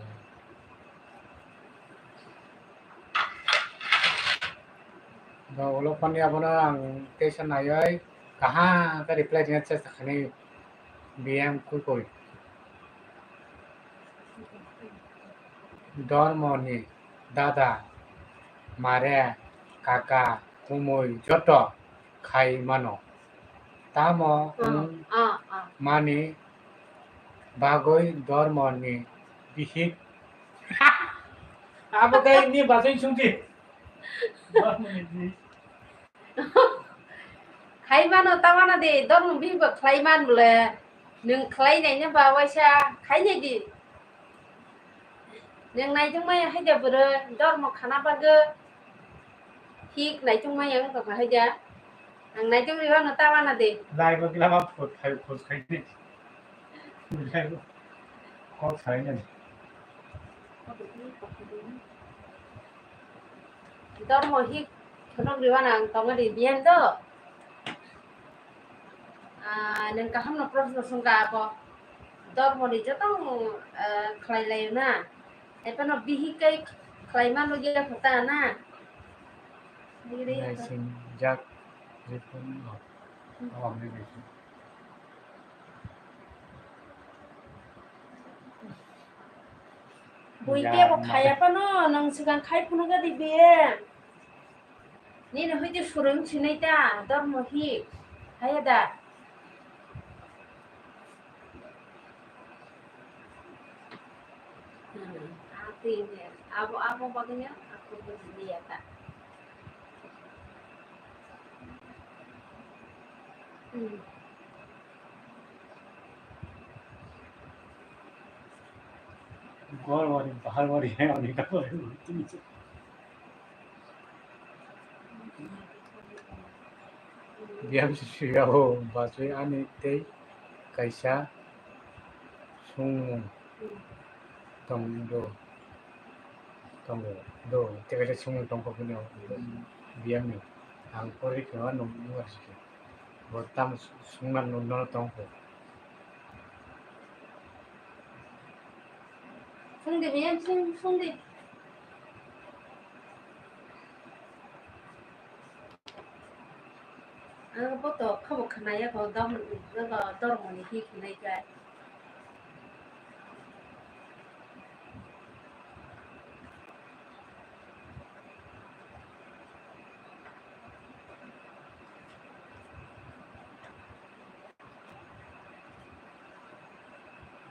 Do ulo phone abono ang teisa naiwi kaham khe reply rwna chesta khainai, B M Kukui. Dormoni dada, mare, kaka, kumui joto khai mano. Tamo wng mani bagwi dormoni bihik. Abo khe ni bachai sungdi. Dormoni bihik. Khai mano, ta mano de, dormo bihik bo khlai man bole. Nwng khlai nai na ba waisa khai nai di. Nwng naitung maya hai da bwrwi, dormo khana bagwi hik naitung maya wng tongkha hai da. Ang naitung rwi mano ta mano de. Lai bo kila ma phut khai, phut khai di. Kok sai nai. Dormo hik phunuk rwi mano ang tongo de, biyan do. Ah, nwng kaham no proshno swngkha abo. Dormo ni joto, ah, khlai laio na. Ephano bihik kai khlai ma logya kho ta na. Nai sing jak ripun no. Awang ni nai sing. Bui ya, tebo ma- khaya phano nwng swkang khai phunuk di be. Nini hwidi surung sinai ta, dormo hi, haya da. Hmm, ati ini, abo, abo bagainya, aku begini ya, Kak. Hmm. Gorwari, baharwari, hai, oni ka gorwari, tini se. Biyam siyao bachwi ani tei kaisa sungmung tong do, tongo do, tei kaisa sungmung tongkha phano biyamni ang pori khe nung nung. Bo tam sungna nungno tongkho. Sungdi, biyam sung, sungdi. Ang bo to khabo khnaya ko dom, dom, dormoni hi khnai kai.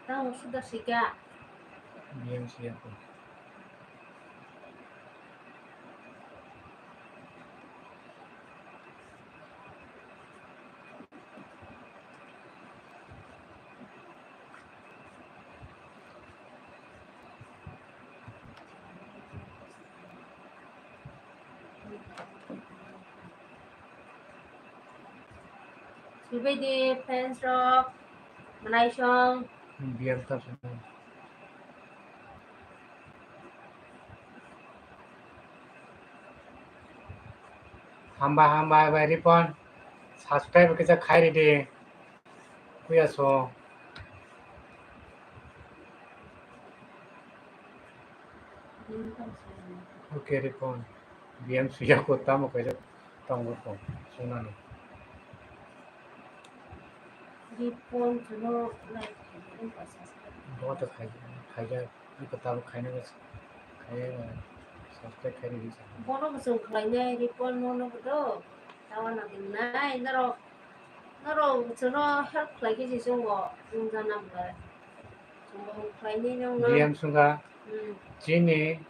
Tamo suda sika. Biyang siya ko. Sibidi fans rok, manaisong. Biyang ta song. Hamba, hamba, bai Ripon. Subscribe kisa khai ridi. Kuya so. Okay, Ripon. B M suya ko tamo kaisa tongo ko sunani. Ripon chuno like khai. Bo to khai, khai ja, iko tamo khai na khai, subscribe khai ni. Bono bo chung khlai nai, Ripon no no do. Tawa na ding nai, norok, norok chuno help khlai khe se chungo, chwng jana bwlai. Chungo khlai ni nong no. B M sunga. Hmm. Chini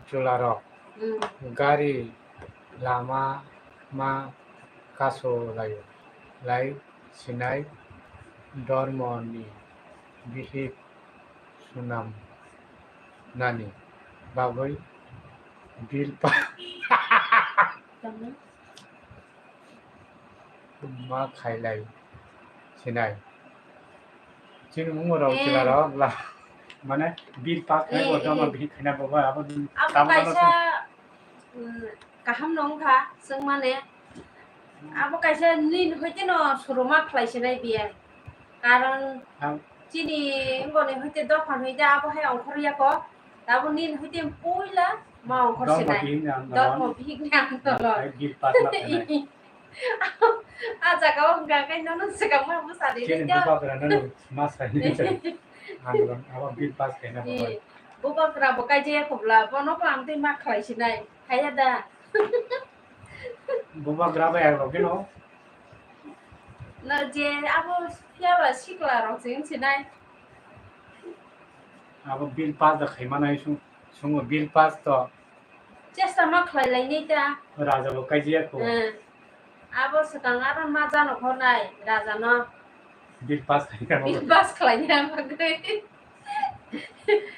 chularok, hmm, gari lama ma kaso lai, lai sinai dormo ni bihik sunam nani bagwi bil pa. Tamo? Ma khailai sinai. Chini mungorok, eh, chularok la, mane bil pass khai, eh, bo tamo, eh, bihik khaina bo, abo, abo tamo kaisa, mm, kaham no wngkha, chwng mane abo kaisa nini hoite no soroma khlai sinai biya. Karon, ang chini wngoni hoite dophan hoite abo hai ongkhor ya ko. Tabo nini hoite puila ma ongkhor sinai. Dormo bihik ni andolon. Dormo bihik ni andolon. Hai bil pass ma khainai. A jaga o hwnkha khe nono swkang ma bwsa di. Chini bubagra no ma sai ni. Andolon, abo bil pass khaina bo. Eh, bubagra bo kaijaya khobla, bono ko ang twi ma khlai sinai. Haiya da. Bubagra bai ang rok no. Na je abo phiya ba sikla rok se wng sinai. Abo bil pass da khai manai sung, sungo bil pass to. Chesta ma khlai lai nai ta. Raja bo kaijaya ko. Eh. Abo swkang aro ma jano khonai raja no. Bil pass khai ka. Bil pass khlai ya bagwi.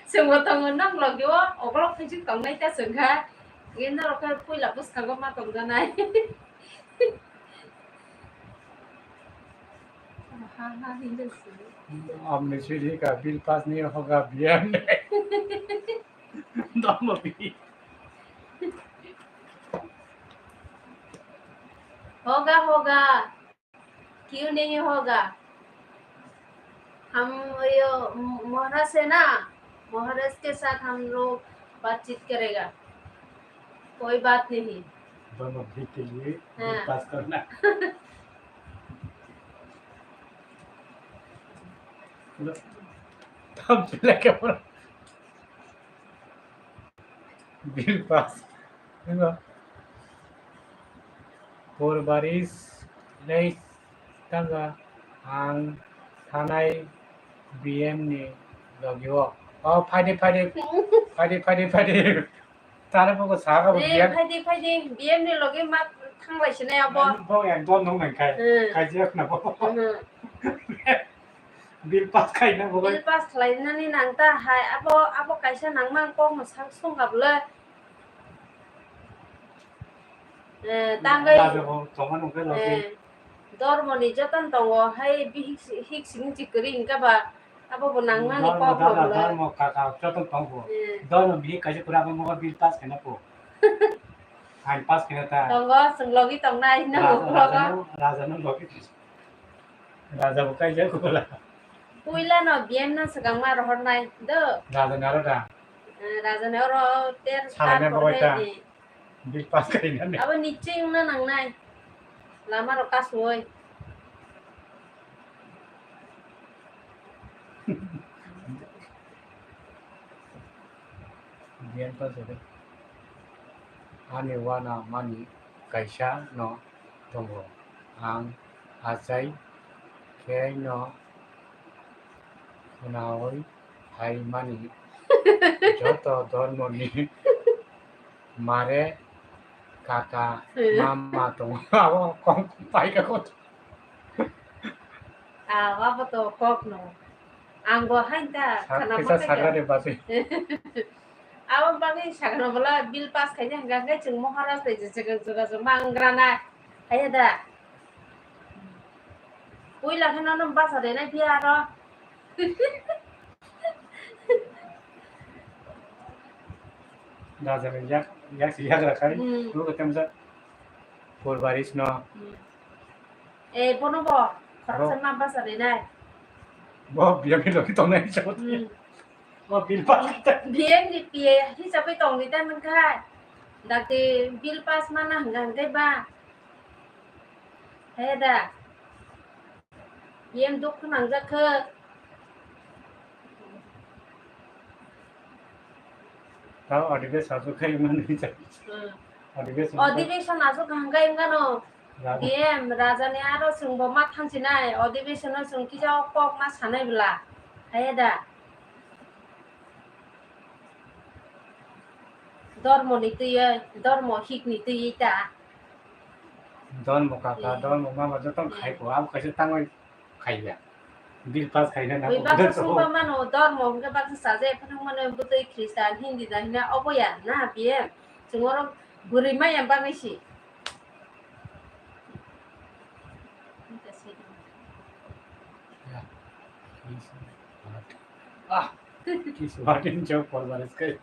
Chwngbo tongo nang logi o, okolog khaijak tongnai ta chwngkha. Ino rok khe puila bwskango ma tongjanai. Ha, ha, hinwi swi. Amni siri ka bil pass ni hoga biyan. Domo bi. Hoga, hoga. क्यों नहीं होगा? हम यो महाराज है ना, महाराज के साथ हम लोग बातचीत करेगा, कोई बात नहीं। दोनों भी के लिए हाँ। पास करना। थम चले क्या बोला? Bil pass. Wngkha. Por baris lei tangkha ang thanai B M ni logi o. O, phaidi, phaidi, phaidi, phaidi, phaidi. Tare bugo saka bo eh, B M. Phaidi, phaidi, B M ni logi ma thanglai sinai abo. Bo ekdom nung nang khai. Hmm. Khai jek na bo. Hmm. Bil pass khaina bo. Bil pass khlainani nang ta hai abo, abo kaisa nangma ang kokno sak songkha bwle. Eh, tangwi, raja bo tongma nungkhe logi. Eh, dormoni jotono tongo hai bihik si-, hik sini si kwrwi hwnkha ba abo bo nangmani dormo kok dada, rok bwle. Dormo kaka jotono tongo. Eh. Dormo bihik kaisa kwrwi abo nogo bil pass khaina po. Ain pass khaina ta. Tongo, chwng logi tongnai, no, raja, raja no, raja no logi. Raja bo kaijak wala. Puila no B M no swkang ma rohor nai do. Raja ni aro da. Eh, raja ni oro ter salai na tar bagwi ta. Porhe ni. Bil pass kai na ni. Abo ni ching na nang nai. Lama ro kasoi. B M pass de. Ani wana mani kaisa no tongo. Ang achai khe no khwnaui phaimani joto dormoni mare kaka mama tongo. Abo kong paika koto. Ah, abo to kok no. Ang bo hain ta khana kisa ma sagra de basi. Abo bagwi sakno bwla bill pass khaina hwnkha hwnkhe chwng Maharaj bai je jogajog ma wngranai. Haiya da? Puila khe nono basa renai phiya aro. Raja ni yak, yak si yak rakhai. Hmm. Nugo temsa. Purbaris no. Hmm. Eh, bono bo, khoroksa ma basa renai. Bo, biyam ni logi tongnai sa. Hmm. Bo, bill pass khaijak. Biyam ni P A hisabwi tongwi ta nangkha. Dakti bill pass mana hwnkha hwnkhe ba. He da. Biyam dukhu nangjak khe. Tao adibes aswk khai mani jai. Hmm. Adibes aswk khai. Adibes aswk hangkai wngkano. Raja. D M, Raja ni aro chwng bo ma thansinai, adibes no chwng kisa o kok ma sanai bwla. Haiya da? Dormo ni twi, dormo hik ni twi ta. Dormo kaka, hmm, dormo mama joto khai ko, abo kaisa tangwi. Khaiya. Bill pass khaina na. Ui, baksa sungba mano, dormo hwnkhe baksa chaja, ephano mano bwtwi Christian, Hindi da hina obo ya, na, B M? Chwng oro bwrwi maya bagwi si. Ya. He's smart. Ah, he's smart in job for the sky.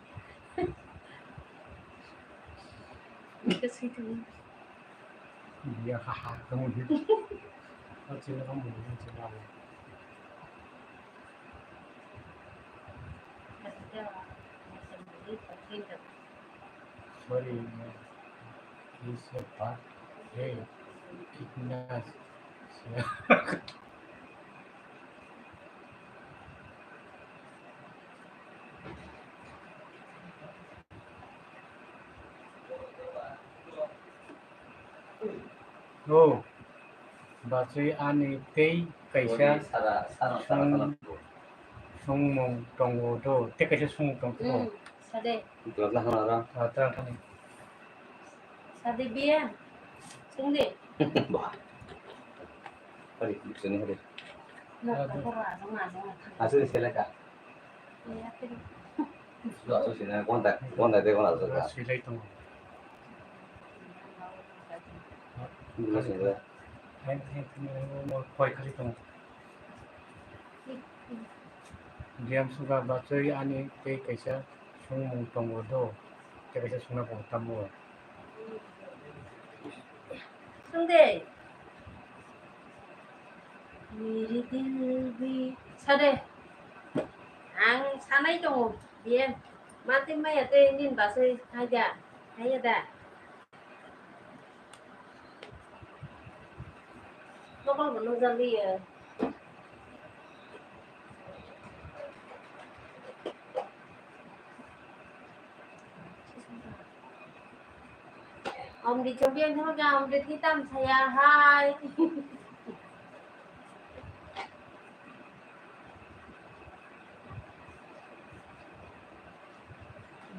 Because he can. Iya, haha, kamu gitu. Kau cina kamu gitu, cina kamu. Sorry, man. He's a bad. Hey, kidnap. O, bachwi ani tei kaisa sung-, sungmung tongo do, tei kaisa sungmung tongo. Hmm, sade. Ah, ta thani. Sade biya. Sungdi. Bah. Hari, sini hari. Asli seleka. Lo asli sini, kontak, kontak de kontak seleka. Silai tongo. Bukan seleka. Hai, hai, koi kali tongo. Diam suga bachoi ani tei kaisa sungmung tongo do. Tei kaisa sungna bo tamo. Sungde. Meri dil bhi. Sade. Ang sanai tongo. Diam. Mati maya tei nin bachoi hai da. Hai da. Mokol bo nukjagwi, eh. Amrit chongbi ang thangma khe Amrit ni tam saya hai.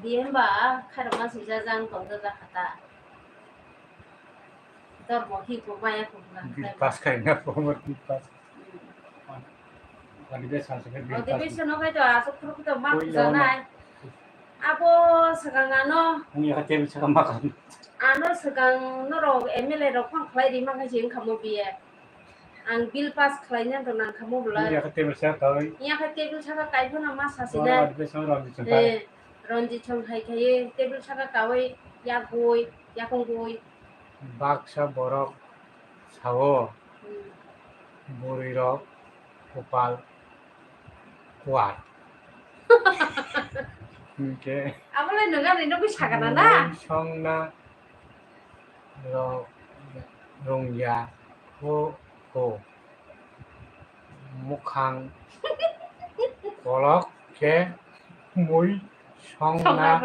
Biyemba khairokma swijak jang tongjakha ta. Dormo hi kok maya kok na. Bill pass khaina former bill pass. Adibes aswk khe bill pass. Adibes no khai to aswk khuruk to ma janai. Abo swkang ano. Wngya khe table saka ma kha. Ano swkang norok M L A rok phang khlai ri ma kha si wngkha mo biye. Ang bill pass khlaina to nang kha mo bwlai. Iya khe table saka kawi. Iya khe table saka kai phano ma sasi nai. Adibes no Ranjit Song kai. Eh, Ranjit Song hai khai table saka kawi yak bui, yakung bui. Baksa borok sao, hmm, bwrwi rok kupal kuar. Hwnkhe abo le nung ani nugwi sakana na? Mui songna rok rungya phu phu. Mukhang kolok khe mui songna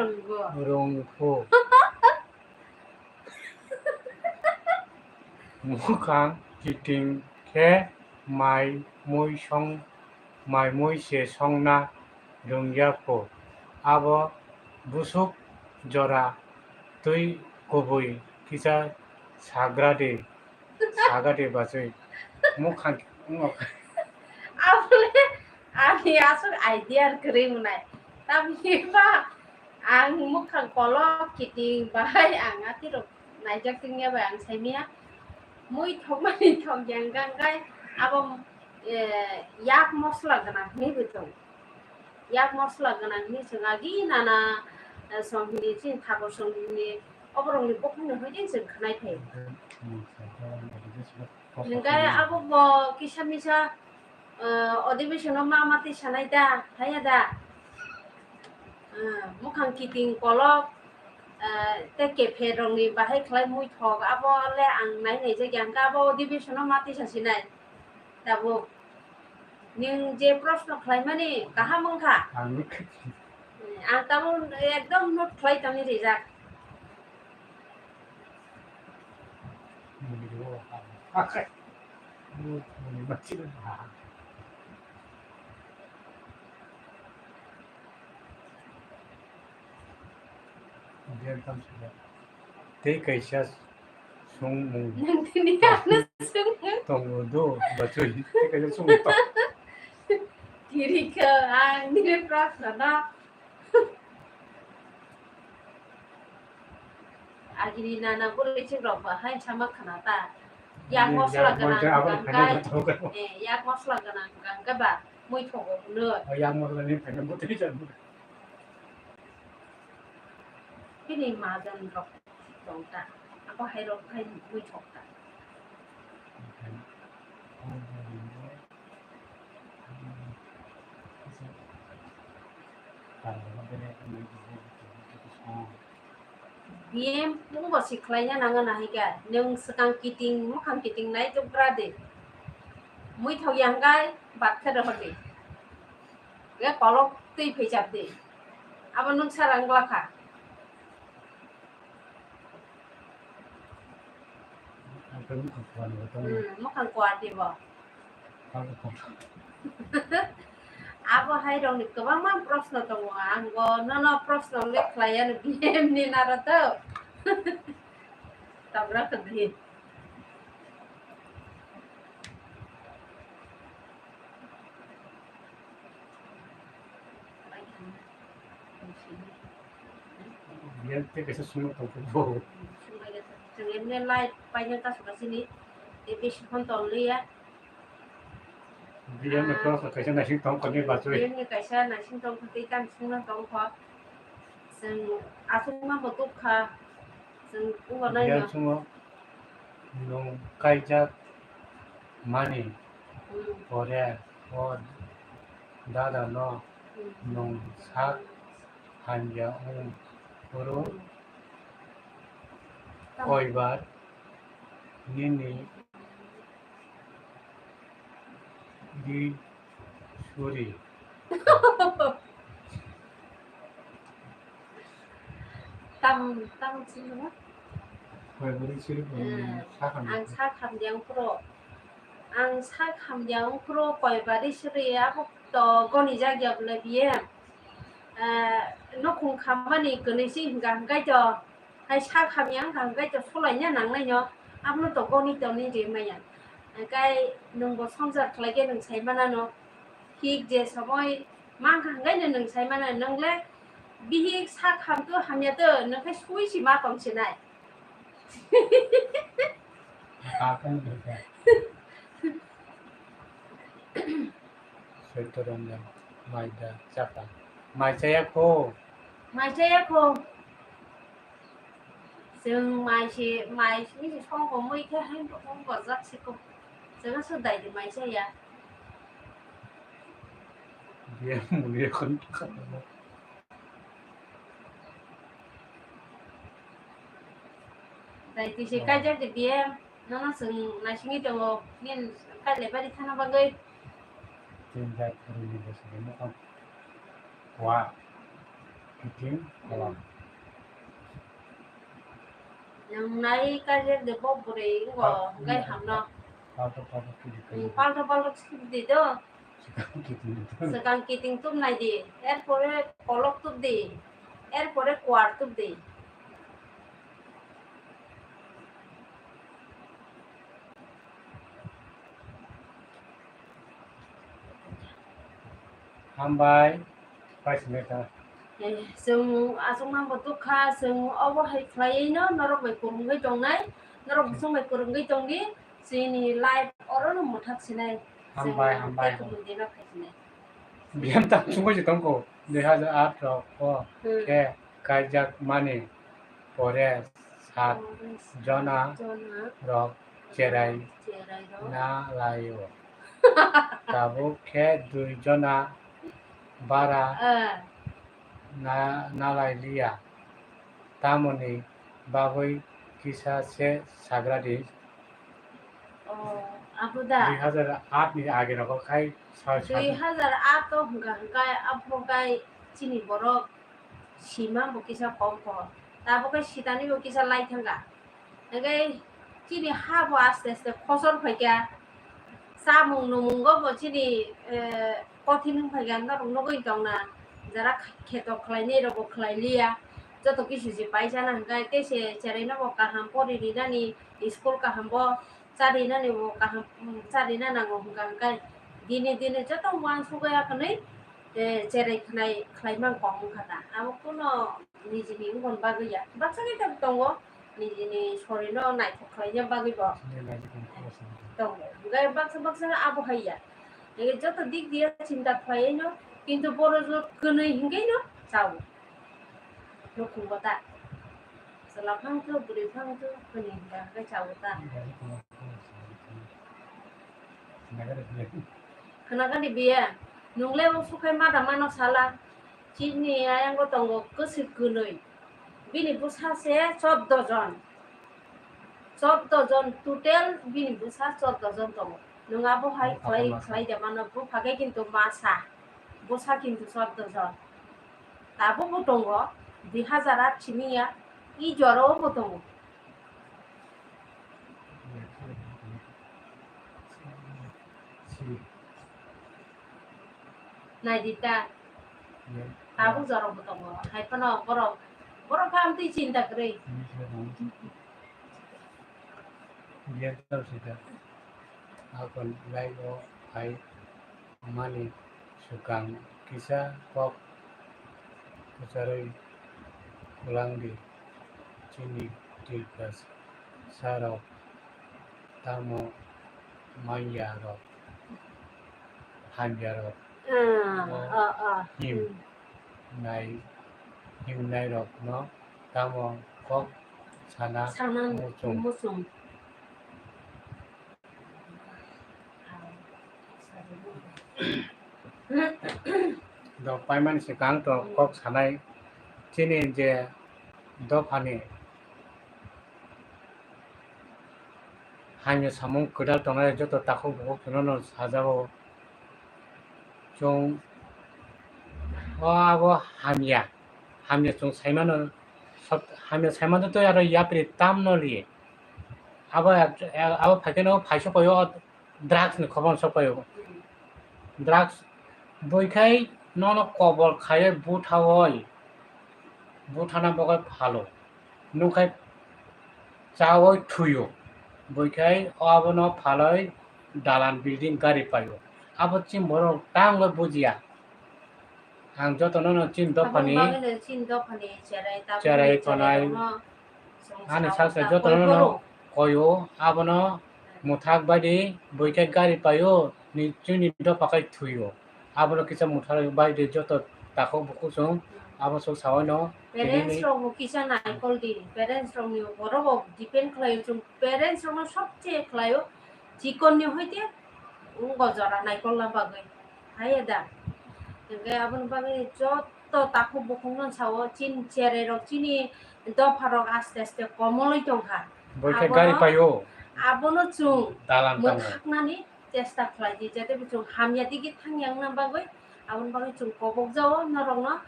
rung phu. Mukhang kiting khe mai mui song, mai mui se songna rungya phu. Abo busuk jora twi kubui kisa sagra di, sagra di bachwi. Mukhang, abo le ani aswk idea kwrwi mwnai. Tamni ba Ang mukhang kolok kiting bahai ang atirok naijak tongya bai ang saimaya. Mui thokmani thok yang gangkai abo, eh, yak mosla gwnang hinwi bo tong. Yak mosla gwnang hinwi chwng agi nana, eh, song hini chini thakur song hini oborokni bukhukni hoidin chwng khwnai phai. Hingke abo bo kisa misa, eh, odibishono ma mati sanai da, haya da? Eh, mukhang kiting kolok, eh, tei kephe rokni bahai khlai mui thok, abo le ang nai naijak ya, hingke abo odibishono mati sasinai. Tabuk nwng je proshno khlaimani kaham wngkha? Ang nuk khe. Ang tamo ekdom note khlai tongwi rijak. Muni ro ha. Akai. Muni machine ha. Tei kaisa songmung Nang tini ano songmung. Tongo do, bachoi. Tei kaisa songmung tong. Kiri khe ang nini proshno no. Agini nana bwrwi chwng rok ba hai sama khana ta. Yak mosla gwnang gangkai. Eh, yak mosla gwnang gangkai ba mui thogo hwnwi. Yak mosla ni phaina bwtwi jan. Bini majan rok tong ta, abo hai rok khai mui thok ta. Biyem nungbo si khlaina nangna hai khe, nwng swkang kiting, mukhang kiting nai tubra de. Mui thok ya hwnkhe bat khe rohor de. Ge kolok twi phaichap de. Abo nwng sara wngla kha. Hmm, mukhang kuar di bo. Abo hai rokni kwbangma proshno tongo, ang bo nono proshno le khlai ano B M ni naro to. Tabra kwdwi. Biyan tei kaisa sungno tongkha bo. Chwng emne light paina ta saka sini. Tei bisi phone tong liya. Biyan no cross kaisa naising tongkha ni bachoi. Biyan ni kaisa naising tongkha tei tam sungno tongkha. Chwng aswkma bo tukha. Chwng ungor nai. Biyan no. Sungo nwng kaijak mani pore o dada no nwng sak hamya wng phuru koibar nini di suri. Tam, tam sini mo? Koibar di suri, hmm, sak hamya. Ang sak hamya wng phuru. Ang sak hamya wng phuru koibar di suri, abo to goni jak ya bole biye. Eh, nokhung khammani kwnwi si hwnkha hwnkhe to. Hai sak hamya wngkha hwnkhe to sulaina nangnaino, abono to goni tongni rimaya. Hwnkhe nwngbo swngchar khlaikhe nwng saimanano, thik je somoi mankha hwnkhe nwng saimanano, nwng le bihik sak hamtwi hamya twi nwng khe sui si ma tong sinai. Soito Ranjan, mai da chapa. Mai chaya kho. Mai chaya kho. Chwng mai se, mai se song ko mui khe hai rok wng bojak se ko. Chwng aswk dai di mai chaya. Biya muni khon. Dai twi se kaijak de biye, nono chwng naisingwi tongo, nini kailai bari thana bagwi. Tin jat phuruini bwswkni mukhang kua, kiting, kolom. Nwng nai kaijak de bo bwrwi wngkha, hwnkhe hamno. Palto palto kiri kiri. Hmm, palto palto kiri di do. Swkang kiting tubnai di, er pore kolok tub di, er pore kuar tub di. Hambai, paismeta. Eh, chwng achukma bo dukha, chwng obo hai khlaiwi no norok bai kwrwngwi tongnai, norok bwswng bai kwrwngwi tongdi, chini life oro no mwthak sinai. Chwng Hambai, hambai, tei hambai. Kubun dima phai sinai. Biyam tam chungwi se tongkho, dui hazar aat rok o Hmm. khe kaijak mani pore sat Jona jona rok cherai cherai rok na laio. Tabuk khe dui jona bara Ah. na, na lai liya. Tamoni bagwi kisa se sagra di. Oh, abo da? Dui hazar aat ni age rogo khai sa-, sa-, Dui hazar aat o hwnkha hwnkhe abo khai chini borok sima bo kisa kom kho. Tabuk khe sitani bo kisa lai thangkha. Hwnkhe chini ha bo aste aste khosor phaikha. Chamung numungo bo chini, eh, kothin wng phaikha, norok nugwi tongna. Jara kheto khlainai rok bo khlai liya. Joto kisu se paisa na hwnkhe tei se cherai no bo kaham pori rinani, school kaham bo cha rinani bo kaham, mm, cha rina nango hwnkha hwnkhe dini dini joto uansukya hwnwi, eh, cherai khnai khlai man kok wngkha ta. Abo kuno nijini wngkon bagwi ya. Baksa khe tabuk tongo, nijini sorino naithok khlaina bagwi bo tongo. Hwnkhe baksa baksa abo hai ya. Hwnkhe joto dik diya chinta khlaiwi no, kintu boro jo kwnwi hwnkhe no chao. Nukhung bo ta. Chwla phang thu, bwrwi phang thu, kwnwi hwnkhe hwnkhe chao ta. Khwnakha di biya, nwng le o sukhai ma da mano sala. Chini ayang bo tongo kwswk kwnwi. Bini bwsa se choddo jon. Choddo jon, total bini bwsa choddo jon tongo. Nwng abo hai khlai, khlai de mano, bupha khe kintu masa. Bwsa kintu choddo jon. Tabuk bo tongo, dui hazar aat simi ya, i jora o bo tongo. Nai di ta. Tabuk jora bo tongo. Hai phano borok, borok khe amtwi chinta kwrwi. Akon lai o hai mani swkang kisa kok kwcharwi kwlang di, chini Tiprasa rok tamo manya rok, hamya rok, Ah, ah, ah. him Hmm. nai, himnai rok no tamo kok sana Sana muchung. Muchung. Dok paimani swkang to kok sanai chini je dophani hamya samung kwtal tongnai joto takhuk bukhuk phano no sajago. Chwng o abo hamya, hamya chwng saimano, sot-, hamya saimano tei aro yapri tamno li. Abo, abo phaikhe no phaisa paio. Drugs ni khobor sok paio. Drugs bui khai nono kobol khaiwi buthawi, buthana bagwi phalo. Nung khai chawi thuio. Bui khai abono phalwi dalan building gari paio. Abo chini borok tangwi bujiya. Ang jotono no chini dophani Aboni bagwi no chini dophani cherai, tabukni cherai tonai. Cherairokno chwng Ani sao saksa saksa jotono koi no phuru. Koio, abono mwthak bai di, bui khe gari paio, ni chini dopha khai thuio. Abono kisa mwthak bai di joto takhuk bukhuk chwng, abo chwng saui no. Parents tini ni rok bo kisa naikol di, parents rok ni oro bo depend khlaio chwng, parents rok no sobse khlaio, chikon ni hoite wngbo jora naikol na bagwi. Haiya da. Hwnkhe aboni bagwi joto takhuk bukhukno sao, chini cherai rok, chini dopha rok aste aste komolwi tongkha. Bui khe Abono, gari paio. Abono chwng Dalan tamo. Mwthaknani chesta khlai di, jate bo chwng hamya digi thangya wngna bagwi, aboni bagwi chwng kobok jao norokno,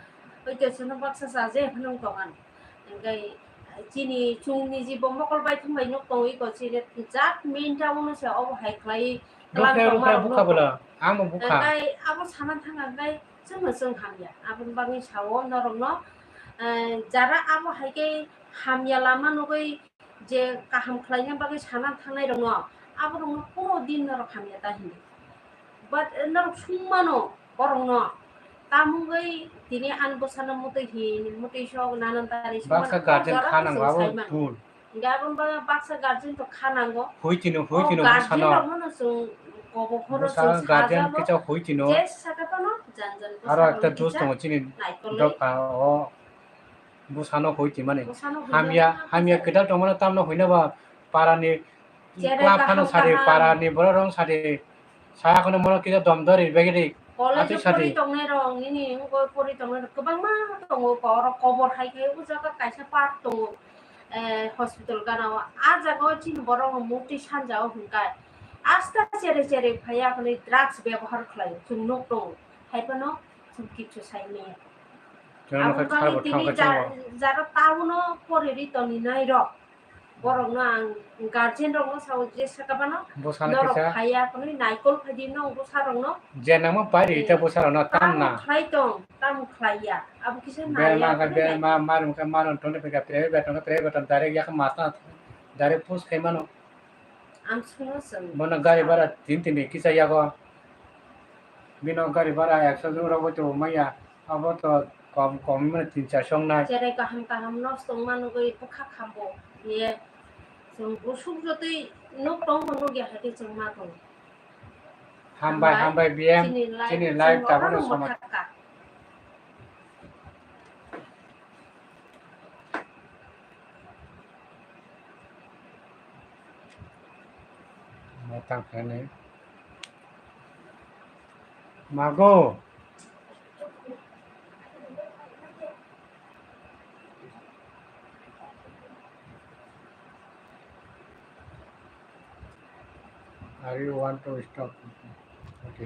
hoi te chwngno baksa chaje phano wng tongani. Hwnkhe chini chwng niji bo mokol bai thumbai nuk tongwi ko chini jat main town no se obo hai khlai Rukre, rukre, tongma rok bukha nukgo. Bwla, ang bo bukha. Hwnkhe abo sana thangkha hwnkhe chwngno chwng hamya. Aboni bagwi sao norokno, eh, jara abo hai khe hamya lama nugwi je kaham khlaina bagwi sana thangnai rokno, abo rokno kono din norok hamya ta hini. But, eh, norok sung mano borokno, Tamungwi tini an bwsano mutwi hin, mutwi sok, nanan tari sok Baksa mano guardian jora kha nango, chwng abo sai mano. Bul. Hingke abo ba-, baksa guardian to kha nango. Hui tino, hui O tino guardian bwsano. Rokno no chwng kobo horo Bwsa chwng guardian sajabo. Kisa hui tino. Je saka phano jan jan Aro bwsa ekta rok dos kisa tongo chini naikolwi. Dopha o. Bwsano hui timani. Bwsano hui Hamya, mani hamya bwsa. Kwtal tongmano tamno huina ba parani Chere kwla phano kaham sadi, kaham. Parani borok rong sadi. Saya kono mono kisa dom dori begiri. College Atwi o sadi. Pori tongnai rok, nini wngkoi pori tongnai rok kwbangma tongo, ko-, oro kobor hai khe o jaga kaisa park tongo, eh, hospital gana o. A jaga o chini borok rok mukti sanja o hwnkai. Asta chere chere phaiya hwnwi drugs bebohar khlai o, chwng nuk tongo. Hai phano chwng kichu sai manya. Chwng Abo nokha wngkha kharbo tini thangkha ja-, chwng. Jara town o pori ri tongni nai rok. Borokno ang guardian rokno sao je saka bano Bwsano norok kisa phaiya hwnwi naikol phaidi no bwsa rokno. Je nangma pai ri Eh, ita bwsa rokno tam tamna. Khlai tong, tam khlaiya. Abo kisa Berma naiya ka hwnwi berma, marum ka marum, tongni pika private tongni private tong direct yak masa direct push khai mano. Ang sungno sung. Bono gari bara tin tin kisa yago. Bino gari bara ekso jora bo to maya. Abo to kom kom mane tin char song nai. Cherai kaham kaham nosto manugwi bwkha khambo. Ye chwng busuk jotwi nuk tong bo nukya hai khe chwng ma tong. Hambai, hambai, hambai, B M, chini life, chini life chwng tabukno oro somaj. Mwthaka. Mwthang khainwi. Mago. Are you want to stop? Okay,